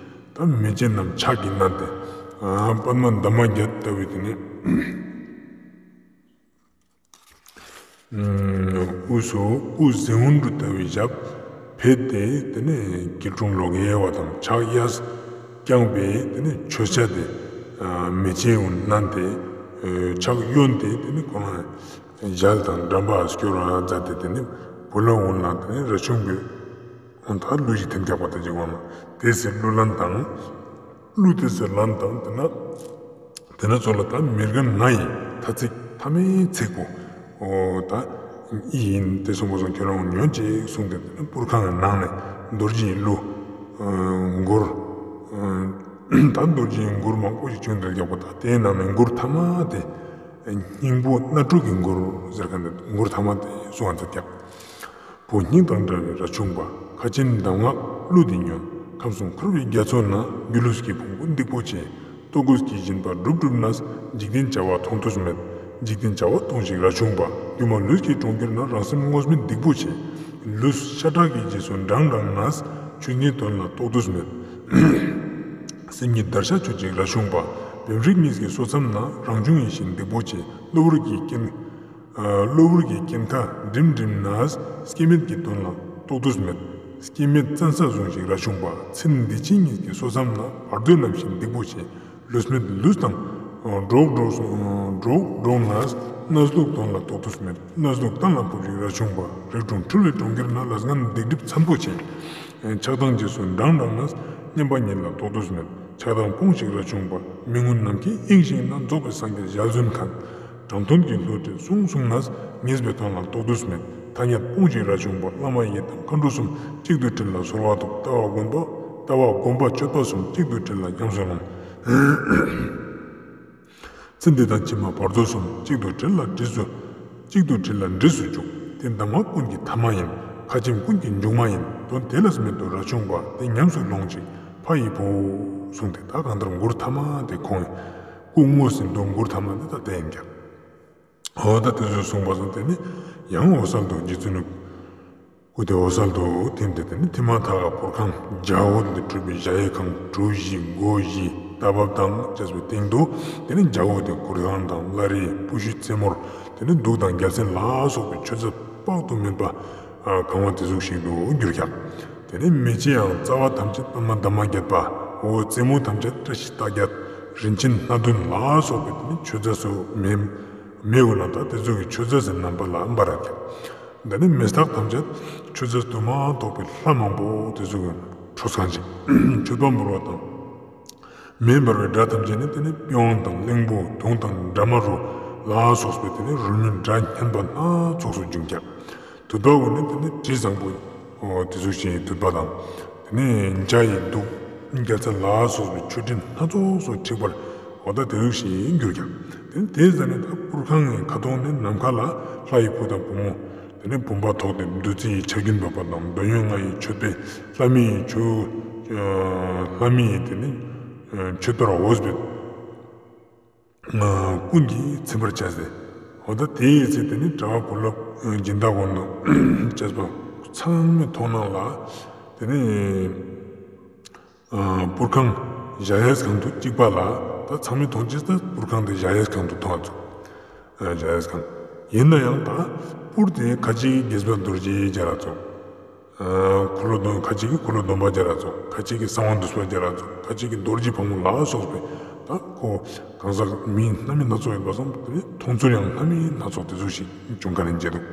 ད་མེ་ལྕེ་རྣམས་ཕྱག་གིས་མནན་ཏེ་པདྨ་འདབ་མ་བརྒྱད་ལྟ་བུའི་དེ་ནི། དབུས་སུ་དབུ་ཟེའུ་འབྲུ་ལྟ་བུའི་ཞབས་ཕེབས་ཏེ་དེ་ནས་སྐྱིལ་ཀྲུང་ལོགས་ཀྱི་དབྱེ་བ་དང་ཕྱག་གཡས་བརྐྱངས་པས་དེ་ནས་མཆོད་བྱ་དེ་མེ་ལྕེ་གུན་མནན་ཏེ་ཕྱག་གཡོན་དེ་དེ་ནས་ཁོ་རང་ ཞལ་དང་འགྲམ་པ་སྐྱོར་བ་མཛད་དེ་དེ་ནི་བུ་ལོན་འོང་ན་དེ་ནི་རས་ཆུང་པོས་འོང་ད་གླུ་ཞིག་འཐེན་རྒྱག་པ་དང་ཅིག་འོང་ན་དེ་སི་གླུ་ལན་དང་། གླུ་དེ་སི་ལན་དང་དེ་ན་དེ་ན་ཚོ་ལ་ད་མི་རྒན་ང་ཡི་ཐ་ཚིག་ཐ་མའི་ཚིག་པོ་འོ་ད་ཨི་ཡིན་དེ་གསུངས་པ་སོང་ཁྱོད་རང་ཉོན་ཅིག་གསུངས་ཏེ་དེ་ན་པུར་ཁང་གི་ནང་ནས་རྡོ་རྗེའི་གླུ་མགུར་ད་རྡོ་རྗེའི་མགུར་མང་པོ་ཞིག་བྱུང་འདུག་རྒྱག་པོ་ད་དེའི་ནང་ནས་མགུར་ཐ་མ་དེ། སྙིང་པོ་སྣ་དྲུག་གི་མགུར་ཟེར་མཁན་དེ་མགུར་ཐ་མ་དེ་གསུང་བ་མཛད་ཀྱག་བུ་སྙིང་དང་འདྲ་བའི་རས་ཆུང་པ། ཁ་ཆེམས་གདམས་ངག་གླུ་འདི་ཉོན། ཁམས་གསུམ་འཁོར་བའི་རྒྱ་མཚོ་ན། སྒྱུ་ལུས་ཀྱི་ཕུང་པོ་སྡིག་པོ་ཆེ། ལྟོ་གོས་ཀྱི་སྦྱིན་པ་བསྒྲུབས་བསྒྲུབས་ནས། འཇིག་རྟེན་བྱ་བ་མཐོང་དུས་མེད། འཇིག་རྟེན་བྱ་བ་མཐོང་ཞིག་རས་ཆུང་པ། སྒྱུ་མ་ལུས་ཀྱི་གྲོང་ཁྱེར་ན། རང་སེམས་དངོས་མེད་སྡིག་པོ་ཆེ། ལུས་ཤ་ཁྲག་གི་རྗེས་སུ་འབྲང་འབྲང་ནས། ཆོས་ཉིད་དོན་ལ་རྟོགས་དུས་མེད། སེམས་ཉིད་བདར་ཤ་ཆོད་ཅིག་རས་ཆུང་པ། བེམ་རིག་གཉིས་ཀྱི་སོ་མཚམས་ན། རང་བྱུང་ཡིད་བཞིན་སྡིག་པོ་ཆེ། གློ་བུར་གྱི་སྐྱེ་གློ་བུར་གྱི་སྐྱེ་འགག་འགྲིམ་འགྲིམ་ནས། སྐྱེ་མེད་ཀྱི་དོན་ལ་རྟོགས་དུས་མེད། སྐྱེ་མེད་བཙན་ས་བཟུང་ཞིག་རས་ཆུང་པ། ཚེ་འདི་ཕྱི་གཉིས་ཀྱི་སོ་མཚམས་ན། བར་དོའི་རྣམ་ཤེས་སྡིག་པོ་ཆེ། ལུས་མེད་ལུས་དང་འགྲོགས་འགྲོགས་འགྲོགས་འགྲོགས་ནས། གནས་ལུགས་དོན་ལ་རྟོགས་དུས་མེད། གནས་ལུགས་གཏན་ལ་ཕབ་ཞིག་རས་ཆུང་པ། རིགས་དྲུག་འཁྲུལ་བའི་གྲོང་ཁྱེར་ན། ལས་ངན་སྡིག་སྒྲིབ་ཚན་པོ་ཆེ། ཆགས་སྡང་རྗེས་སུ་འབྲང་འབྲང་ནས། མཉམ་པ་ཉིད་ལ་རྟོགས་དུས་མེད། ཆགས་སྡང་སྤོངས་ཤིག་རས་ཆུང་པ། མི་མངོན་ནམ་མཁའི་དབྱིངས་ཤིག་ན། རྫོགས་པའི་སངས་རྒྱས་ཞལ་གསུང་མཁན། དྲང་དོན་གྱི་བློ་གྲོས་གསུང་གསུང་ནས། ངེས་པའི་དོན་ལ་རྟོགས་དུས་མེད། ཐ་སྙད་སྤོངས་ཤིག་རས་ཆུང་པ། བླ་མ་ཡི་དམ་མཁའ་འགྲོ་གསུམ། གཅིག་ཏུ་དྲིལ་ལ་གསོལ་བ་འདེབས། ལྟ་བ་སྒོམ་པ་ལྟ་བ་སྒོམ་པ་སྤྱོད་པ་གསུམ། གཅིག་ཏུ་དྲིལ་ལ་ཉམས་སུ་བླང་། ཚེ་འདི་དང་ཕྱི་མ་བར་དོ་གསུམ། གཅིག་ཏུ་དྲིལ་ལ་འདྲིས་སུ། གཅིག་ཏུ་དྲིལ་ལ་འདྲིས་སུ་འཇུག་དེ་གདམས་ངག་ཀུན་གྱི་ཐ་མ་ཡིན། ཁ་ཆེམས་ཀུན་གྱི་མཇུག་མ་ཡིན། དོན་དེ་ལས་མེད་དོ་རས་ཆུང་པ། དེ་ཉམས་སུ་ལོངས་ཤིག་ཕ་ཡི་བུ། གསུངས་ཏེ་ད་གང་ལྟར་མགུར་ཐ་མ་དེ་ཁོང་སྐུ་དངོས་ཟིན་དུ་མགུར་ཐ་མ་དེ་ད་དེ་ཡིན་ཀྱག་འོ་ད་དེ་ཚོ་གསུངས་པ་སོང་། དེ་ནི་ཡང་འོད་གསལ་དུ་རྗེ་བཙུན་ནི་སྐུ་དེ་འོད་གསལ་དུ་ཐིམ་སྟེ་དེ་ནི་ཐིམ་མ་ཐག་ག་པུར་ཁང་རྒྱལ་པོ་འདི་སྤྲུལ་པའི་གཞལ་ཡས་ཁང་གྲུ་བཞི་སྒོ་བཞི་རྟ་བབས་དང་བཅས་པའི་སྟེང་དུ་དེ་ནི་རྒྱལ་པོ་དེ་གུར་ཁང་དང་བླ་རེ་པུ་ཤུའི་རྩེ་མོར་དེ་ནི་གདུགས་དང་རྒྱལ་མཚན་ལ་སོགས་པའི་མཆོད་རྫས་དཔག་ཏུ་མེད་པ་གང་བ་དེ་ཟུག་ཞིག་ཏུ་གྱུར་ཀྱག་དེ་ནི་མེ་ལྕེ་ཡང་རྩ་བ་ཐམས་ཅད་པདྨ་འདབ་མ་བརྒྱད་པ། འོ་རྩེ་མོ་ཐམས་ཅད་བཀྲ་ཤིས་རྟགས་བརྒྱད། རིན་ཆེན་སྣ་བདུན་ལ་སོགས་པའི་དེ་ནི་མཆོད་རྫས་སུ་མེ་མེ་འོ་ན་ད་དེ་ཚོ་གི་མཆོད་རྫས་སི་རྣམ་པ་ལ་འབར་ར་ཀྱག་དེ་ནི་མེ་སྟག་ཐམས་ཅད་མཆོད་རྫས་དུ་མ་གཏོགས་པའི་ལྷ་མང་པོ་དེ་ཚོ་གི་ཁྲོ་སང་ཅིག་མཆོད་པ་འབུལ་བ་དང་། མེ་འབར་བའི་སྒྲ་ཐམས་ཅད་ནི་དེ་ནི་པི་ཝང་དང་གླིང་བུ་དུང་དང་སྒྲ་མ་རུ་ལ་སོགས་པའི་དེ་ནི་རོལ་མོའི་སྒྲ་སྙན་པ་སྣ་ཚོགས་སུ་འབྱུང་ཀྱག་དུད་པ་བོ་ནི་དེ་ནི་དྲི་བཟང་པོ་འོ་དེ་ཚོ་ཞིག་དུད་པ་དང་དེ་ནི་འཇའ་ཡི་གདུགས་རྒྱ་ཚ་ལ་སོགས་པའི་མཆོད་སྤྲིན་སྣ་ཚོགས་སུ་འཁྲིགས་པར་འོ་ད་དེ་ཚོ་ཞིག་གྱུར་ཀྱག་དེ་ནི་དེ་ཟ་ནི་ད་པུར་ཁང་གི་ཁ་ཐོག་ནི་ནམ་མཁའ་ལ་ལྷ་ཡི་བུ་དང་བུ་མོ། དེ་ནས་བུམ་པ་ཐོགས་ཏེ་བདུད་རྩི་ཡི་ཆར་རྒྱུན་བབས་པ་དང་འདོད་ཡོན་ལྔ་ཡི་མཆོད་པས་ལྷ་མི་ཡི་མཆོད་ལྷ་མི་ཡི་དེ་ནས་མཆོད་པར་འོས་པའི་ཀུན་གྱིས་ཚིམ་པར་བྱས་ཏེ། འོ་ད་དེའི་ཚེ་དེ་ནས་གྲྭ་པ་བུ་སློབ་སྦྱིན་བདག་གོན་ནོ་བཅས་པ་ཚང་མའི་མཐོང་སྣང་ལ་དེ་ནས། པུར་ཁང་གཞལ་ཡས་ཁང་དུ་གཅིག་པ་ལ་ད་ཚང་མས་མཐོང་ཅེས་ད་པུར་ཁང་དེ་གཞལ་ཡས་ཁང་དུ་མཐོང་ཚུགས། གཞལ་ཡས་ཁང་ཡིན་ན་ཡང་ད་པུར་དེ་ཁ་ཅིག་གིས་དགེ་བསྙེན་རྡོ་རྗེ་རྒྱལ་ལ་ཚོགས། འཁོར་ལོ་སྡོམ་ཁ་ཅིག་གིས་འཁོར་ལོ་སྡོམ་པ་རྒྱལ་ལ་ཚོགས། ཁ་ཅིག་གིས་གསང་བ་འདུས་པ་རྒྱལ་ལ་ཚོགས། ཁ་ཅིག་གིས་རྡོ་རྗེ་ཕག་མོ་ལ་སོགས་པའི་ད་ཁོ་གང་ཟག་མི་སྣ་མིན་སྣ་ཚོགས་ཡོད་པ་སོང་དེ་མཐོང་ཚུལ་ཡང་སྣ་མིན་སྣ་ཚོགས་དེ་ཚོ་ཞིག་བྱུང་ཁ་ནས་མཇལ་འདུག་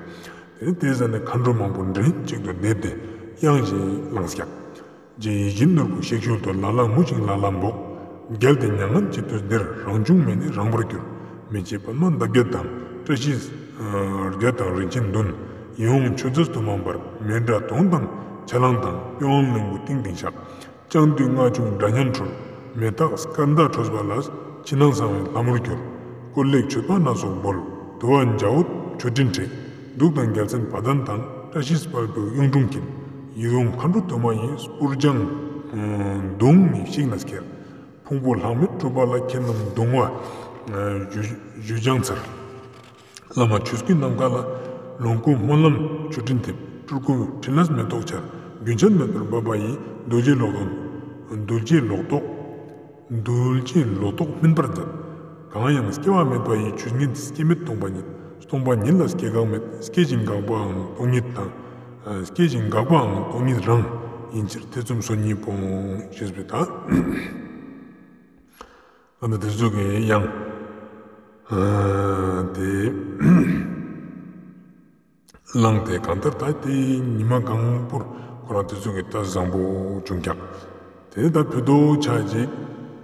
དེ་ནས་དེ་ཟ་ནས་མཁའ་འགྲོ་མང་པོ་མགྲིན་གཅིག་ཏུ་བསྡེབས་ཏེ་དབྱངས་ཤིག་བླངས་ཀྱག་རྗེ་ཡིད་བཞིན་ནོར་བུ་གཤེགས་ཤུལ་དུ། ལ་ལ་ངུ་ཞིང་ལ་ལ་འབོག་རྒྱལ་དེ་མྱ་ངན་བྱེད་དུས་འདིར། རང་བྱུང་མེ་ནི་རངས་པར་གྱུར། མེ་ལྕེ་པདྨ་འདབ་བརྒྱད་དང་། བཀྲ་ཤིས་རྒྱ་དང་རིན་ཆེན་བདུན། ཡིད་འོང་མཆོད་རྫས་དུ་མ་འབར། མེ་སྒྲ་དུང་དང་ཕྱ་གླང་དང་། པི་ཝང་གླིང་བུ་ཏིང་ཏིང་ཤག་ལྕགས་མདུད་རྔ་ཆུང་སྒྲ་སྙན་འཁྲོལ། མེ་སྟག་སྐར་མདའ་འཕྲོས་པ་ལ། ཕྱི་ནང་གསང་བའི་ལྷ་མོར་གྱུར། བཀོད་ལེགས་མཆོད་པ་སྣ་ཚོགས་འབུལ། དུ་བ་འཇའ་འོད་མཆོད་སྤྲིན་འཁྲིགས། གདུགས་དང་རྒྱལ་མཚན་བ་དན་དང་། བཀྲ་ཤིས་དཔལ་བེའུ་གཡུང་དྲུང་འཁྱིལ། ཡིད་འོང་མཁའ་འགྲོ་དུ་མ་ཡི། སྤུར་སྦྱངས་མདུང་ནི་བཤིག་ནས་ཁྱེར། ཕུང་པོ་ལྷག་མེད་སྤྲུལ་པ་ལ། ཁྱེད་རྣམས་གདུང་བ་བཞུ་བཞུ་སྦྱངས་འཚལ། བླ་མ་ཆོས་སྐུའི་ནམ་མཁའ་ལ། ལོངས་སྐུ་སྨོན་ལམ་མཆོད་སྤྲིན་འཐིབས། སྤྲུལ་སྐུ་ཕྲིན་ལས་མེ་ཏོག་ཆར། རྒྱུན་ཆད་མེད་པར་འབབ་པ་ཡི། རྡོ་རྗེ་ལོ་ཏོག་རྡོ་རྗེ་ལོ་ཏོག་རྡོ་རྗེ་ལོ་ཏོག་སྨིན་པར་མཛད། གང་ཡང་སྐྱེ་བ་མེད་པ་ཡི། ཆོས་ཉིད་སྐྱེ་མེད་སྟོང་པ་ཉིད། སྟོང་པ་ཉིད་ལ་སྐྱེ་འགག་མེད། སྐྱེ་ཞིང་འགག་པའང་སྟོང་ཉིད་དང་། སྐྱེ་ཞིང་འགག་པའང་སྟོང་ཉིད་རང་། ཡིན་ཕྱིར་ཐེ་ཚོམ་སོ་གཉིས་སྤོངས། ཞེས་པའི་ད། ཨ་ནི་དེ་ཚོ་གི་ཡང་། ཨ་དེ། བླངས་ཏེ་གང་ལྟར་ད་དེ་ཉི་མ་གང་པོར་ཁོ་རང་དེ་ཚོ་གི་ད་བཟང་པོ་བྱུང་ཀྱག། དེ་ནས་ད་ཕུད་དོ་ཆ་ཅིག་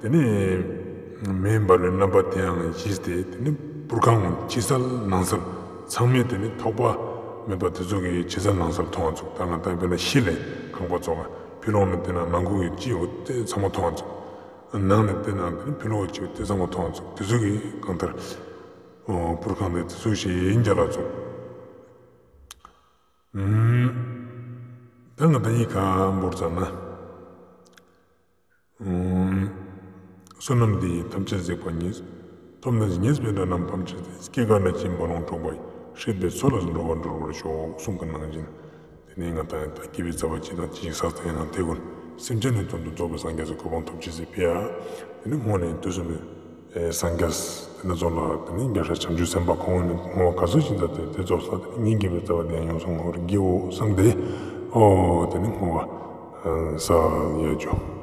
དེ་ནས་མེ་འབར་བའི་རྣམ་པ་དེའང་ཞི་སྟེ་དེ་ནས་པུར་ཁང་ཕྱི་གསལ་ནང་གསལ་ཚང་མས་དེ་ནས་ཐོགས་པ་མེད་པ་དེ་ཚོ་གི་ཕྱི་གསལ་ནང་གསལ་མཐོང་བ་ཚུགས། ད་ང་ད་དཔེར་ན་ཤེལ་ལས་ཁང་པ་ཚོགས་ཕི་ལོགས་ནས་བལྟས་ན་ནང་ཁུག་གི་ཅི་ཡོད་དེ་ཚང་མ་མཐོང་བ་ཚུགས། ནང་ནས་བལྟས་ན་དེ་ནས་ཕི་ལོགས་ཅི་ཡོད་དེ་ཚང་མ་མཐོང་བ་ཚུགས། དེ་ཚོ་གི་གང་ལྟར་པུར་ཁང་དེ་དེ་ཚོ་ཞིག་ཡིན་རྒྱ་ལ་ཚུགས། ད་ང་ད་ཡི་ག་འབོར་ཙམ་ན། བསོད་ནམས་འདི་ཡིས་ཐམས་ཅད་གཟིགས་པ་ཉིད། ཐོབ་ནས་ཉེས་པའི་དགྲ་རྣམས་ཕམ་བྱས་ཏེ། སྐྱེ་རྒ་ན་འཆིའི་རྦ་ཀློང་འཁྲུགས་པ་ཡི། སྲིད་པའི་མཚོ་ལས་འགྲོ་བ་སྒྲོལ་བར་ཤོག། གསུངས་པ་ནང་བཞིན། དེ་ནས་ང་ད་ད་སྐྱེས་པའི་རྩ་བ་ཅི་དང་ཅི་ཞིག་བསགས་ཏེ་ཡང་དེ་ཀུན་སེམས་ཅན་ནི་དོན་དུ་རྫོགས་པའི་སངས་རྒྱས་སི་གོ་འཕང་ཐོབ་ཅེས་སི་ཕི་ཡ། དེ་ནས་སྔོན་ནས་དུས་གསུམ་པའི་སངས་རྒྱས་དེ་ནས་རྫོགས་ལ་དེ་ནས་རྒྱལ་སྲས་བྱང་ཆུབ་སེམས་དཔའ་ཁོང་ནས་བསྔོ་བ་ག་ཚོད་ཅིག་མཛད་དེ་དེ་རྫོགས་ས་དེ་ནས་སྙིང་རྗེ་བའི་རྩ་བ་དེ་ཡང་ཡོངས་སུ་བསྔོ་བར་བགྱིའོ་བསམས་ཏེ། ཨོ་དེ་ནས་བསྔོ་བ་ས་ཡ་ཇོ།